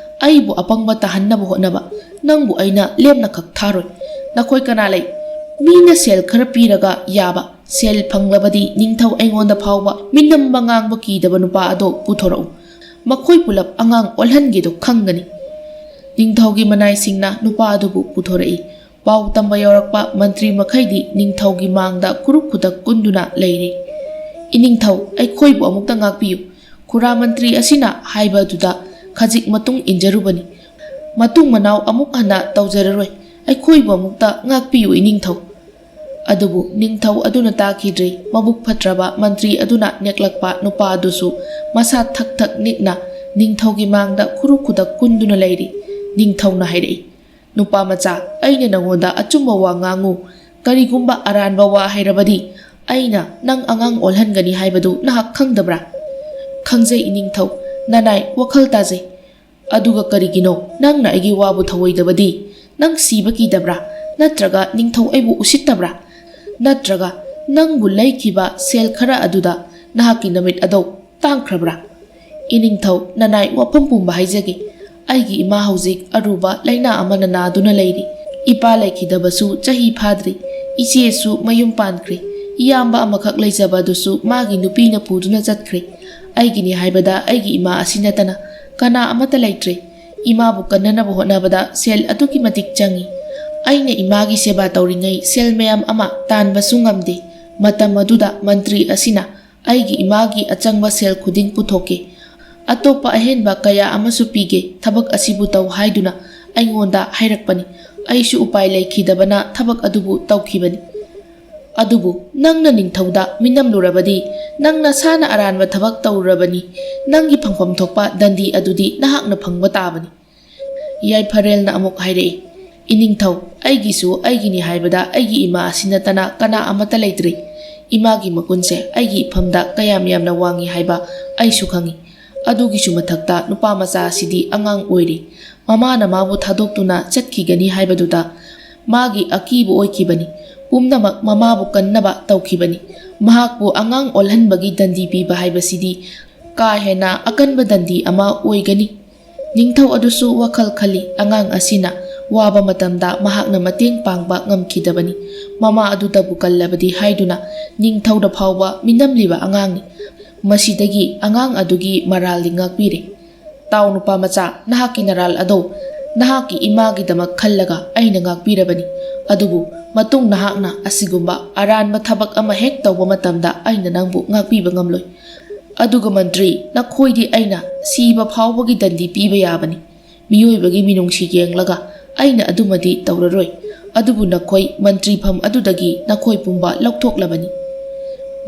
ꯑꯩꯕꯨ ꯑꯄꯪꯕ ꯇꯥꯍꯟꯅꯕ ꯍꯣꯠꯅꯕ, ꯅꯪꯕꯨ ꯑꯩꯅ ꯂꯦꯝꯅ ꯈꯛ ꯊꯥꯔꯣꯏ꯫ ꯅꯈꯣꯏ ꯀꯅꯥ ꯂꯩ? ꯃꯤꯅ ꯁꯦꯜ ꯈꯔ ꯄꯤꯔꯒ ꯌꯥꯕ, ꯁꯦꯜ ꯐꯪꯂꯕꯗꯤ ꯅꯤꯡꯊꯧ ꯑꯩꯉꯣꯟꯗ ꯐꯥꯎꯕ ꯃꯤꯅꯝꯕ ꯉꯥꯡꯕ ꯀꯤꯗꯕ ꯅꯨꯄꯥ ꯑꯗꯣ ꯄꯨꯊꯣꯔꯛꯎ꯫ ꯃꯈꯣꯏ ꯄꯨꯂꯞ ꯑꯉꯥꯡ ꯑꯣꯜꯍꯟꯒꯦꯗꯣ ꯈꯪꯒꯅꯤ"꯫ ꯅꯤꯡꯊꯧꯒꯤ ꯃꯅꯥꯏꯁꯤꯡꯅ ꯅꯨꯄꯥ ꯑꯗꯨꯕꯨ ꯄꯨꯊꯣꯔꯛꯏ꯫ ꯄꯥꯎ ꯇꯝꯕ ꯌꯧꯔꯛꯄ ꯃꯟꯇ꯭ꯔꯤ ꯃꯈꯩꯗꯤ ꯅꯤꯡꯊꯧꯒꯤ ꯃꯥꯡꯗ ꯈꯨꯔꯨꯛ ꯈꯨꯗꯛ ꯀꯨꯟꯗꯨꯅ ꯂꯩꯔꯤ꯫ "ꯏꯅꯤꯡꯊꯧ, ꯑꯩꯈꯣꯏꯕꯨ ꯑꯃꯨꯛꯇ ꯉꯥꯛꯄꯤꯌꯨ꯫ ꯈꯨꯔꯥ ꯃꯟꯇ꯭ꯔꯤ ꯑꯁꯤꯅ ꯍꯥꯏꯕ ꯑꯗꯨꯗ ꯈꯖꯤꯛ ꯃꯇꯨꯡ ꯏꯟꯖꯔꯨꯕꯅꯤ꯫ ꯃꯇꯨꯡ ꯃꯅꯥꯎ ꯑꯃꯨꯛ ꯍꯟꯅ ꯇꯧꯖꯔꯔꯣꯏ꯫ ꯑꯩꯈꯣꯏꯕꯨ ꯑꯃꯨꯛꯇ ꯉꯥꯛꯄꯤꯌꯨ, ꯏꯅꯤꯡꯊꯧ"꯫ ꯑꯗꯨꯕꯨ ꯅꯤꯡꯊꯧ ꯑꯗꯨꯅ ꯇꯥꯈꯤꯗ꯭ꯔꯤ꯫ ꯃꯕꯨꯛ ꯐꯠꯇ꯭ꯔꯕ ꯃꯟꯇ꯭ꯔꯤ ꯑꯗꯨꯅ ꯅꯦꯛꯂꯛꯄ ꯅꯨꯄꯥ ꯑꯗꯨꯁꯨ ꯃꯁꯥ ꯊꯛ ꯊꯛ ꯅꯤꯛꯅ ꯅꯤꯡꯊꯧꯒꯤ ꯃꯥꯡꯗ ꯈꯨꯔꯨꯛ ꯈꯨꯗꯛ ꯀꯨꯟꯗꯨꯅ ꯂꯩꯔꯤ꯫ ꯅꯤꯡꯊꯧꯅ ꯍꯥꯏꯔꯛꯏ, "ꯅꯨꯄꯥ ꯃꯆꯥ, ꯑꯩꯅ ꯅꯉꯣꯟꯗ ꯑꯆꯨꯝꯕ ꯋꯥ ꯉꯥꯡꯉꯨ, ꯀꯔꯤꯒꯨꯝꯕ ꯑꯔꯥꯟꯕ ꯋꯥ ꯍꯥꯏꯔꯕꯗꯤ ꯑꯩꯅ ꯅꯪ ꯑꯉꯥꯡ ꯑꯣꯜꯍꯟꯒꯅꯤ ꯍꯥꯏꯕꯗꯨ ꯅꯍꯥꯛ ꯈꯪꯗꯕ꯭ꯔꯥ?" "ꯈꯪꯖꯩ ꯏꯅꯤꯡꯊꯧ, ꯅꯅꯥꯏ ꯋꯥꯈꯜ ꯇꯥꯖꯩ꯫ ꯑꯗꯨꯒ ꯀꯔꯤꯒꯤꯅꯣ ꯅꯪꯅ ꯑꯩꯒꯤ ꯋꯥꯕꯨ ꯊꯧꯑꯣꯏꯗꯕꯗꯤ? ꯅꯪ ꯁꯤꯕ ꯀꯤꯗꯕ꯭ꯔꯥ? ꯅꯠꯇ꯭ꯔꯒ ꯅꯤꯡꯊꯧ ꯑꯩꯕꯨ ꯎꯁꯤꯠꯇꯕ꯭ꯔꯥ? ꯅꯠꯇ꯭ꯔꯒ ꯅꯪꯕꯨ ꯂꯩꯈꯤꯕ ꯁꯦꯜ ꯈꯔ ꯑꯗꯨꯗ ꯅꯍꯥꯛꯀꯤ ꯅꯃꯤꯠ ꯑꯗꯣ ꯇꯥꯡꯈ꯭ꯔꯕ꯭ꯔꯥ?" "ꯏꯅꯤꯡꯊꯧ, ꯅꯅꯥꯏ ꯋꯥꯐꯝ ꯄꯨꯝꯕ ꯍꯥꯏꯖꯒꯦ꯫ ꯑꯩꯒꯤ ꯏꯃꯥ ꯍꯧꯖꯤꯛ ꯑꯔꯨꯕ ꯂꯥꯏꯅꯥ ꯑꯃꯅ ꯅꯥꯗꯨꯅ ꯂꯩꯔꯤ꯫ ꯏꯄꯥ ꯂꯩꯈꯤꯗꯕꯁꯨ ꯆꯍꯤ ꯐꯥꯗ꯭ꯔꯤ꯫ ꯏꯆꯦꯁꯨ ꯃꯌꯨꯝ ꯄꯥꯟꯈ꯭ꯔꯦ꯫ ꯏꯌꯥꯝꯕ ꯑꯃꯈꯛ ꯂꯩꯖꯕ ꯑꯗꯨꯁꯨ ꯃꯥꯒꯤ ꯅꯨꯄꯤꯅ ꯄꯨꯗꯨꯅ ꯆꯠꯈ꯭ꯔꯦ꯫ ꯑꯩꯒꯤꯅꯤ ꯍꯥꯏꯕꯗ ꯑꯩꯒꯤ ꯏꯃꯥ ꯑꯁꯤ ꯅꯠꯇꯅ ꯀꯅꯥ ꯑꯃꯠꯇ ꯂꯩꯇ꯭ꯔꯦ꯫ ꯏꯃꯥꯕꯨ ꯀꯟꯅꯅꯕ ꯍꯣꯠꯅꯕꯗ ꯁꯦꯜ ꯑꯗꯨꯛꯀꯤ ꯃꯇꯤꯛ ꯆꯪꯏ꯫ ꯑꯩꯅ ꯏꯃꯥꯒꯤ ꯁꯦꯕꯥ ꯇꯧꯔꯤꯉꯩ ꯁꯦꯜ ꯃꯌꯥꯝ ꯑꯃ ꯇꯥꯟꯕꯁꯨ ꯉꯝꯗꯦ꯫ ꯃꯇꯝ ꯑꯗꯨꯗ ꯃꯟꯇ꯭ꯔꯤ ꯑꯁꯤꯅ ꯑꯩꯒꯤ ꯏꯃꯥꯒꯤ ꯑꯆꯪꯕ ꯁꯦꯜ ꯈꯨꯗꯤꯡ ꯄꯨꯊꯣꯛꯀꯦ, ꯑꯇꯣꯞꯄ ꯑꯍꯦꯟꯕ ꯀꯌꯥ ꯑꯃꯁꯨ ꯄꯤꯒꯦ, ꯊꯕꯛ ꯑꯁꯤꯕꯨ ꯇꯧ ꯍꯥꯏꯗꯨꯅ ꯑꯩꯉꯣꯟꯗ ꯍꯥꯏꯔꯛꯄꯅꯤ꯫ ꯑꯩꯁꯨ ꯎꯄꯥꯏ ꯂꯩꯈꯤꯗꯕꯅ ꯊꯕꯛ ꯑꯗꯨꯕꯨ ꯇꯧꯈꯤꯕꯅꯤ꯫ ꯑꯗꯨꯕꯨ ꯅꯪꯅ ꯅꯤꯡꯊꯧꯗ ꯃꯤꯅꯝꯂꯨꯔꯕꯗꯤ, ꯅꯪ ꯅꯁꯥꯅ ꯑꯔꯥꯟꯕ ꯊꯕꯛ ꯇꯧꯔꯨꯔꯕꯅꯤ, ꯅꯪꯒꯤ ꯐꯪꯐꯝ ꯊꯣꯛꯄ ꯗꯟꯗꯤ ꯑꯗꯨꯗꯤ ꯅꯍꯥꯛꯅ ꯐꯪꯕ ꯇꯥꯕꯅꯤ꯫" ꯌꯥꯏꯐꯔꯦꯜꯅ ꯑꯃꯨꯛ ꯍꯥꯏꯔꯛꯏ, "ꯏꯅꯤꯡꯊꯧ, ꯑꯩꯒꯤꯁꯨ ꯑꯩꯒꯤꯅꯤ ꯍꯥꯏꯕꯗ ꯑꯩꯒꯤ ꯏꯃꯥ ꯑꯁꯤ ꯅꯠꯇꯅ ꯀꯅꯥ ꯑꯃꯠꯇ ꯂꯩꯇ꯭ꯔꯤ꯫ ꯏꯃꯥꯒꯤ ꯃꯒꯨꯟꯁꯦ ꯑꯩꯒꯤ ꯏꯐꯝꯗ ꯀꯌꯥꯝ ꯌꯥꯝꯅ ꯋꯥꯡꯉꯤ ꯍꯥꯏꯕ ꯑꯩꯁꯨ ꯈꯪꯉꯤ꯫ ꯑꯗꯨꯒꯤꯁꯨ ꯃꯊꯛꯇ ꯅꯨꯄꯥ ꯃꯆꯥ ꯑꯁꯤꯗꯤ ꯑꯉꯥꯡ ꯑꯣꯏꯔꯤ꯫ ꯃꯃꯥꯅ ꯃꯥꯕꯨ ꯊꯥꯗꯣꯛꯇꯨꯅ ꯆꯠꯈꯤꯒꯅꯤ ꯍꯥꯏꯕꯗꯨꯗ ꯃꯥꯒꯤ ꯑꯀꯤꯕ ꯑꯣꯏꯈꯤꯕꯅꯤ꯫ ꯄꯨꯝꯅꯃꯛ ꯃꯃꯥꯕꯨ ꯀꯟꯅꯕ ꯇꯧꯈꯤꯕꯅꯤ꯫ ꯃꯍꯥꯛꯄꯨ ꯑꯉꯥꯡ ꯑꯣꯜꯍꯟꯕꯒꯤ ꯗꯟꯗꯤ ꯄꯤꯕ ꯍꯥꯏꯕꯁꯤꯗꯤ ꯀꯥ ꯍꯦꯟꯅ ꯑꯀꯟꯕ ꯗꯟꯗꯤ ꯑꯃ ꯑꯣꯏꯒꯅꯤ꯫" ꯅꯤꯡꯊꯧ ꯑꯗꯨꯁꯨ ꯋꯥꯈꯜ ꯈꯜꯂꯤ, ꯑꯉꯥꯡ ꯑꯁꯤꯅ ꯋꯥꯕ ꯃꯇꯝꯗ ꯃꯍꯥꯛꯅ ꯃꯇꯦꯡ ꯄꯥꯡꯕ ꯉꯝꯈꯤꯗꯕꯅꯤ꯫ ꯃꯃꯥ ꯑꯗꯨꯗꯕꯨ ꯀꯜꯂꯕꯗꯤ ꯍꯥꯏꯗꯨꯅ ꯅꯤꯡꯊꯧꯗ ꯐꯥꯎꯕ ꯃꯤꯅꯝꯂꯤꯕ ꯑꯉꯥꯡꯅꯤ꯫ ꯃꯁꯤꯗꯒꯤ ꯑꯉꯥꯡ ꯑꯗꯨꯒꯤ ꯃꯔꯥꯜꯗꯤ ꯉꯥꯛꯄꯤꯔꯦ꯫ "ꯇꯥꯎ ꯅꯨꯄꯥ ꯃꯆꯥ, ꯅꯍꯥꯛꯀꯤ ꯅꯔꯥꯜ ꯑꯗꯣ ꯅꯍꯥꯛꯀꯤ ꯏꯃꯥꯒꯤꯗꯃꯛ ꯈꯜꯂꯒ ꯑꯩꯅ ꯉꯥꯛꯄꯤꯔꯕꯅꯤ꯫ ꯑꯗꯨꯕꯨ ꯃꯇꯨꯡ ꯅꯍꯥꯛꯅ ꯑꯁꯤꯒꯨꯝꯕ ꯑꯔꯥꯟꯕ ꯊꯕꯛ ꯑꯃ ꯍꯦꯛ ꯇꯧꯕ ꯃꯇꯝꯗ ꯑꯩꯅ ꯅꯪꯕꯨ ꯉꯥꯛꯄꯤꯕ ꯉꯝꯂꯣꯏ꯫ ꯑꯗꯨꯒ ꯃꯟꯇ꯭ꯔꯤ, ꯅꯈꯣꯏꯗꯤ ꯑꯩꯅ ꯁꯤꯕ ꯐꯥꯎꯕꯒꯤ ꯗꯟꯗꯤ ꯄꯤꯕ ꯌꯥꯕꯅꯤ꯫ ꯃꯤꯑꯣꯏꯕꯒꯤ ꯃꯤꯅꯨꯡꯁꯤ ꯌꯦꯡꯂꯒ ꯑꯩꯅ ꯑꯗꯨꯃꯗꯤ ꯇꯧꯔꯔꯣꯏ꯫ ꯑꯗꯨꯕꯨ ꯅꯈꯣꯏ ꯃꯟꯇ꯭ꯔꯤꯐꯝ ꯑꯗꯨꯗꯒꯤ ꯅꯈꯣꯏ ꯄꯨꯝꯕ ꯂꯧꯊꯣꯛꯂꯕꯅꯤ꯫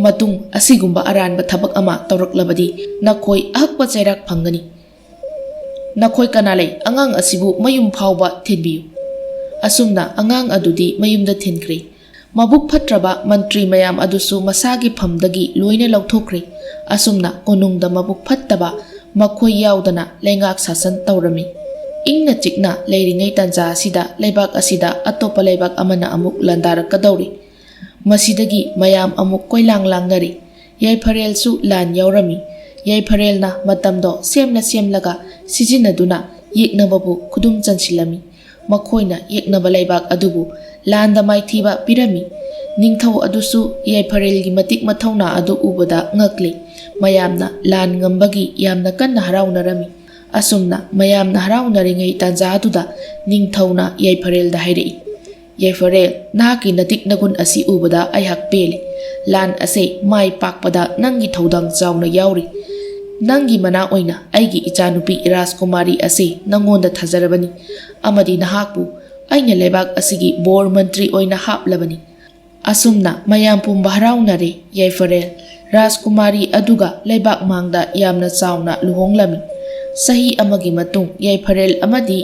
ꯃꯇꯨꯡ ꯑꯁꯤꯒꯨꯝꯕ ꯑꯔꯥꯟꯕ ꯊꯕꯛ ꯑꯃ ꯇꯧꯔꯛꯂꯕꯗꯤ ꯅꯈꯣꯏ ꯑꯍꯛꯄ ꯆꯩꯔꯥꯛ ꯐꯪꯒꯅꯤ꯫" "ꯅꯈꯣꯏ ꯀꯅꯥ ꯂꯩ? ꯑꯉꯥꯡ ꯑꯁꯤꯕꯨ ꯃꯌꯨꯝ ꯐꯥꯎꯕ ꯊꯤꯟꯕꯤꯌꯨ"꯫ ꯑꯁꯨꯝꯅ ꯑꯉꯥꯡ ꯑꯗꯨꯗꯤ ꯃꯌꯨꯝꯗ ꯊꯤꯟꯈ꯭ꯔꯦ꯫ ꯃꯕꯨꯛ ꯐꯠꯇ꯭ꯔꯕ ꯃꯟꯇ꯭ꯔꯤ ꯃꯌꯥꯝ ꯑꯗꯨꯁꯨ ꯃꯁꯥꯒꯤ ꯐꯝꯗꯒꯤ ꯂꯣꯏꯅ ꯂꯧꯊꯣꯛꯈ꯭ꯔꯦ꯫ ꯑꯁꯨꯝꯅ ꯀꯣꯅꯨꯡꯗ ꯃꯕꯨꯛ ꯐꯠꯇꯕ ꯃꯈꯣꯏ ꯌꯥꯎꯗꯅ ꯂꯩꯉꯥꯛ ꯁꯥꯁꯟ ꯇꯧꯔꯝꯃꯤ꯫ ꯏꯪꯅ ꯆꯤꯛꯅ ꯂꯩꯔꯤꯉꯩ ꯇꯥꯟꯖꯥ ꯑꯁꯤꯗ ꯂꯩꯕꯥꯛ ꯑꯁꯤꯗ ꯑꯇꯣꯞꯄ ꯂꯩꯕꯥꯛ ꯑꯃꯅ ꯑꯃꯨꯛ ꯂꯥꯟꯗꯥꯔꯛꯀꯗꯧꯔꯤ꯫ ꯃꯁꯤꯗꯒꯤ ꯃꯌꯥꯝ ꯑꯃꯨꯛ ꯀꯣꯏꯂꯥꯡ ꯂꯥꯡꯅꯔꯤ꯫ ꯌꯥꯏꯐꯔꯦꯜꯁꯨ ꯂꯥꯟ ꯌꯥꯎꯔꯝꯃꯤ꯫ ꯌꯥꯏꯐꯔꯦꯜꯅ ꯃꯇꯝꯗꯣ ꯁꯦꯝꯂ ꯁꯦꯝꯂꯒ ꯁꯤꯖꯤꯟꯅꯗꯨꯅ ꯌꯦꯛꯅꯕꯕꯨ ꯈꯨꯗꯨꯝ ꯆꯟꯁꯤꯜꯂꯝꯃꯤ꯫ ꯃꯈꯣꯏꯅ ꯌꯦꯛꯅꯕ ꯂꯩꯕꯥꯛ ꯑꯗꯨꯕꯨ ꯂꯥꯟꯗ ꯃꯥꯏꯊꯤꯕ ꯄꯤꯔꯝꯃꯤ꯫ ꯅꯤꯡꯊꯧ ꯑꯗꯨꯁꯨ ꯌꯥꯏꯐꯔꯦꯜꯒꯤ ꯃꯇꯤꯛ ꯃꯊꯧꯅꯥ ꯑꯗꯨ ꯎꯕꯗ ꯉꯛꯂꯤ꯫ ꯃꯌꯥꯝꯅ ꯂꯥꯟ ꯉꯝꯕꯒꯤ ꯌꯥꯝꯅ ꯀꯟꯅ ꯍꯔꯥꯎꯅꯔꯝꯃꯤ꯫ ꯑꯁꯨꯝꯅ ꯃꯌꯥꯝꯅ ꯍꯔꯥꯎꯅꯔꯤꯉꯩ ꯇꯥꯟꯖꯥꯗꯨꯗ ꯅꯤꯡꯊꯧꯅ ꯌꯥꯏꯐꯔꯦꯜꯗ ꯍꯥꯏꯔꯛꯏ, "ꯌꯥꯏꯐꯔꯦꯜ, ꯅꯍꯥꯛꯀꯤ ꯅꯇꯤꯛ ꯅꯒꯨꯟ ꯑꯁꯤ ꯎꯕꯗ ꯑꯩꯍꯥꯛ ꯄꯦꯜꯂꯤ꯫ ꯂꯥꯟ ꯑꯁꯤ ꯃꯥꯏ ꯄꯥꯛꯄꯗ ꯅꯪꯒꯤ ꯊꯧꯗꯥꯡ ꯆꯥꯎꯅ ꯌꯥꯎꯔꯤ꯫ ꯅꯪꯒꯤ ꯃꯅꯥ ꯑꯣꯏꯅ ꯑꯩꯒꯤ ꯏꯆꯥꯅꯨꯄꯤ ꯔꯥꯖꯀꯨꯃꯥꯔꯤ ꯑꯁꯤ ꯅꯪꯉꯣꯟꯗ ꯊꯥꯖꯔꯕꯅꯤ ꯑꯃꯗꯤ ꯅꯍꯥꯛꯄꯨ ꯑꯩꯅ ꯂꯩꯕꯥꯛ ꯑꯁꯤꯒꯤ ꯕꯣꯔ ꯃꯟꯇ꯭ꯔꯤ ꯑꯣꯏꯅ ꯍꯥꯞꯂꯕꯅꯤ"꯫ ꯑꯁꯨꯝꯅ ꯃꯌꯥꯝ ꯄꯨꯝꯕ ꯍꯔꯥꯎꯅꯔꯦ꯫ ꯌꯥꯏꯐꯔꯦꯜ ꯔꯥꯖꯀꯨꯃꯥꯔꯤ ꯑꯗꯨꯒ ꯂꯩꯕꯥꯛ ꯃꯥꯡꯗ ꯌꯥꯝꯅ ꯆꯥꯎꯅ ꯂꯨꯍꯣꯡꯂꯝꯃꯤ꯫ ꯆꯍꯤ ꯑꯃꯒꯤ ꯃꯇꯨꯡ ꯌꯥꯏꯐꯔꯦꯜ ꯑꯃꯗꯤ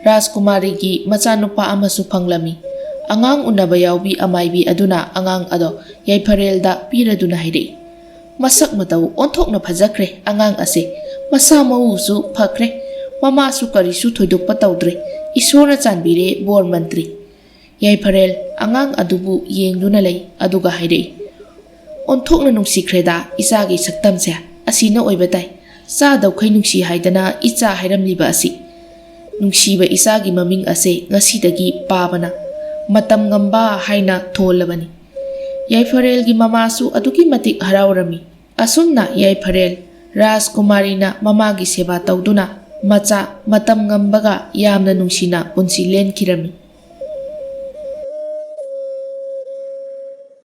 ꯔꯥꯖꯀꯨꯃꯥꯔꯤꯒꯤ ꯃꯆꯥꯅꯨꯄꯥ ꯑꯃꯁꯨ ꯐꯪꯂꯝꯃꯤ꯫ ꯑꯉꯥꯡ ꯎꯅꯕ ꯌꯥꯎꯕꯤ ꯑꯃꯥꯏꯕꯤ ꯑꯗꯨꯅ ꯑꯉꯥꯡ ꯑꯗꯣ ꯌꯥꯏꯐꯔꯦꯜꯗ ꯄꯤꯔꯗꯨꯅ ꯍꯥꯏꯔꯛꯏ, "ꯃꯁꯛ ꯃꯇꯧ ꯑꯣꯟꯊꯣꯛꯅ ꯐꯖꯈ꯭ꯔꯦ꯫ ꯑꯉꯥꯡ ꯑꯁꯦ ꯃꯁꯥ ꯃꯎꯁꯨ ꯐꯈ꯭ꯔꯦ꯫ ꯃꯃꯥꯁꯨ ꯀꯔꯤꯁꯨ ꯊꯣꯏꯗꯣꯛꯄ ꯇꯧꯗ꯭ꯔꯦ꯫ ꯏꯁꯣꯔꯅ ꯆꯥꯟꯕꯤꯔꯦ ꯕꯣꯔ ꯃꯟꯇ꯭ꯔꯤ"꯫ ꯌꯥꯏꯐꯔꯦꯜ ꯑꯉꯥꯡ ꯑꯗꯨꯕꯨ ꯌꯦꯡꯗꯨꯅ ꯂꯩ, ꯑꯗꯨꯒ ꯍꯥꯏꯔꯛꯏ, "ꯑꯣꯟꯊꯣꯛꯅ ꯅꯨꯡꯁꯤꯈ꯭ꯔꯦꯗ ꯏꯆꯥꯒꯤ ꯁꯛꯇꯝꯁꯦ꯫ ꯑꯁꯤꯅ ꯑꯣꯏꯕ ꯇꯥꯏ꯫ ꯆꯥꯗꯧꯈꯩ ꯅꯨꯡꯁꯤ ꯍꯥꯏꯗꯅ ꯏꯆꯥ ꯍꯥꯏꯔꯝꯂꯤꯕ ꯑꯁꯤ꯫ ꯅꯨꯡꯁꯤꯕ ꯏꯆꯥꯒꯤ ꯃꯃꯤꯡ ꯑꯁꯦ ꯉꯁꯤꯗꯒꯤ ꯄꯥꯕꯅ ꯃꯇꯝ ꯉꯝꯕ ꯍꯥꯏꯅ ꯊꯣꯜꯂꯕꯅꯤ"꯫ ꯌꯥꯏꯐꯔꯦꯜꯒꯤ ꯃꯃꯥꯁꯨ ꯑꯗꯨꯛꯀꯤ ꯃꯇꯤꯛ ꯍꯔꯥꯎꯔꯝꯃꯤ꯫ ꯑꯁꯨꯝꯅ ꯌꯥꯏꯐꯔꯦꯜ ꯔꯥꯖꯀꯨꯃꯥꯔꯤꯅ ꯃꯃꯥꯒꯤ ꯁꯦꯕꯥ ꯇꯧꯗꯨꯅ ꯃꯆꯥ ꯃꯇꯝ ꯉꯝꯕꯒ ꯌꯥꯝꯅ ꯅꯨꯡꯁꯤꯅ ꯄꯨꯟꯁꯤ ꯂꯦꯟꯈꯤꯔꯝꯃꯤ꯫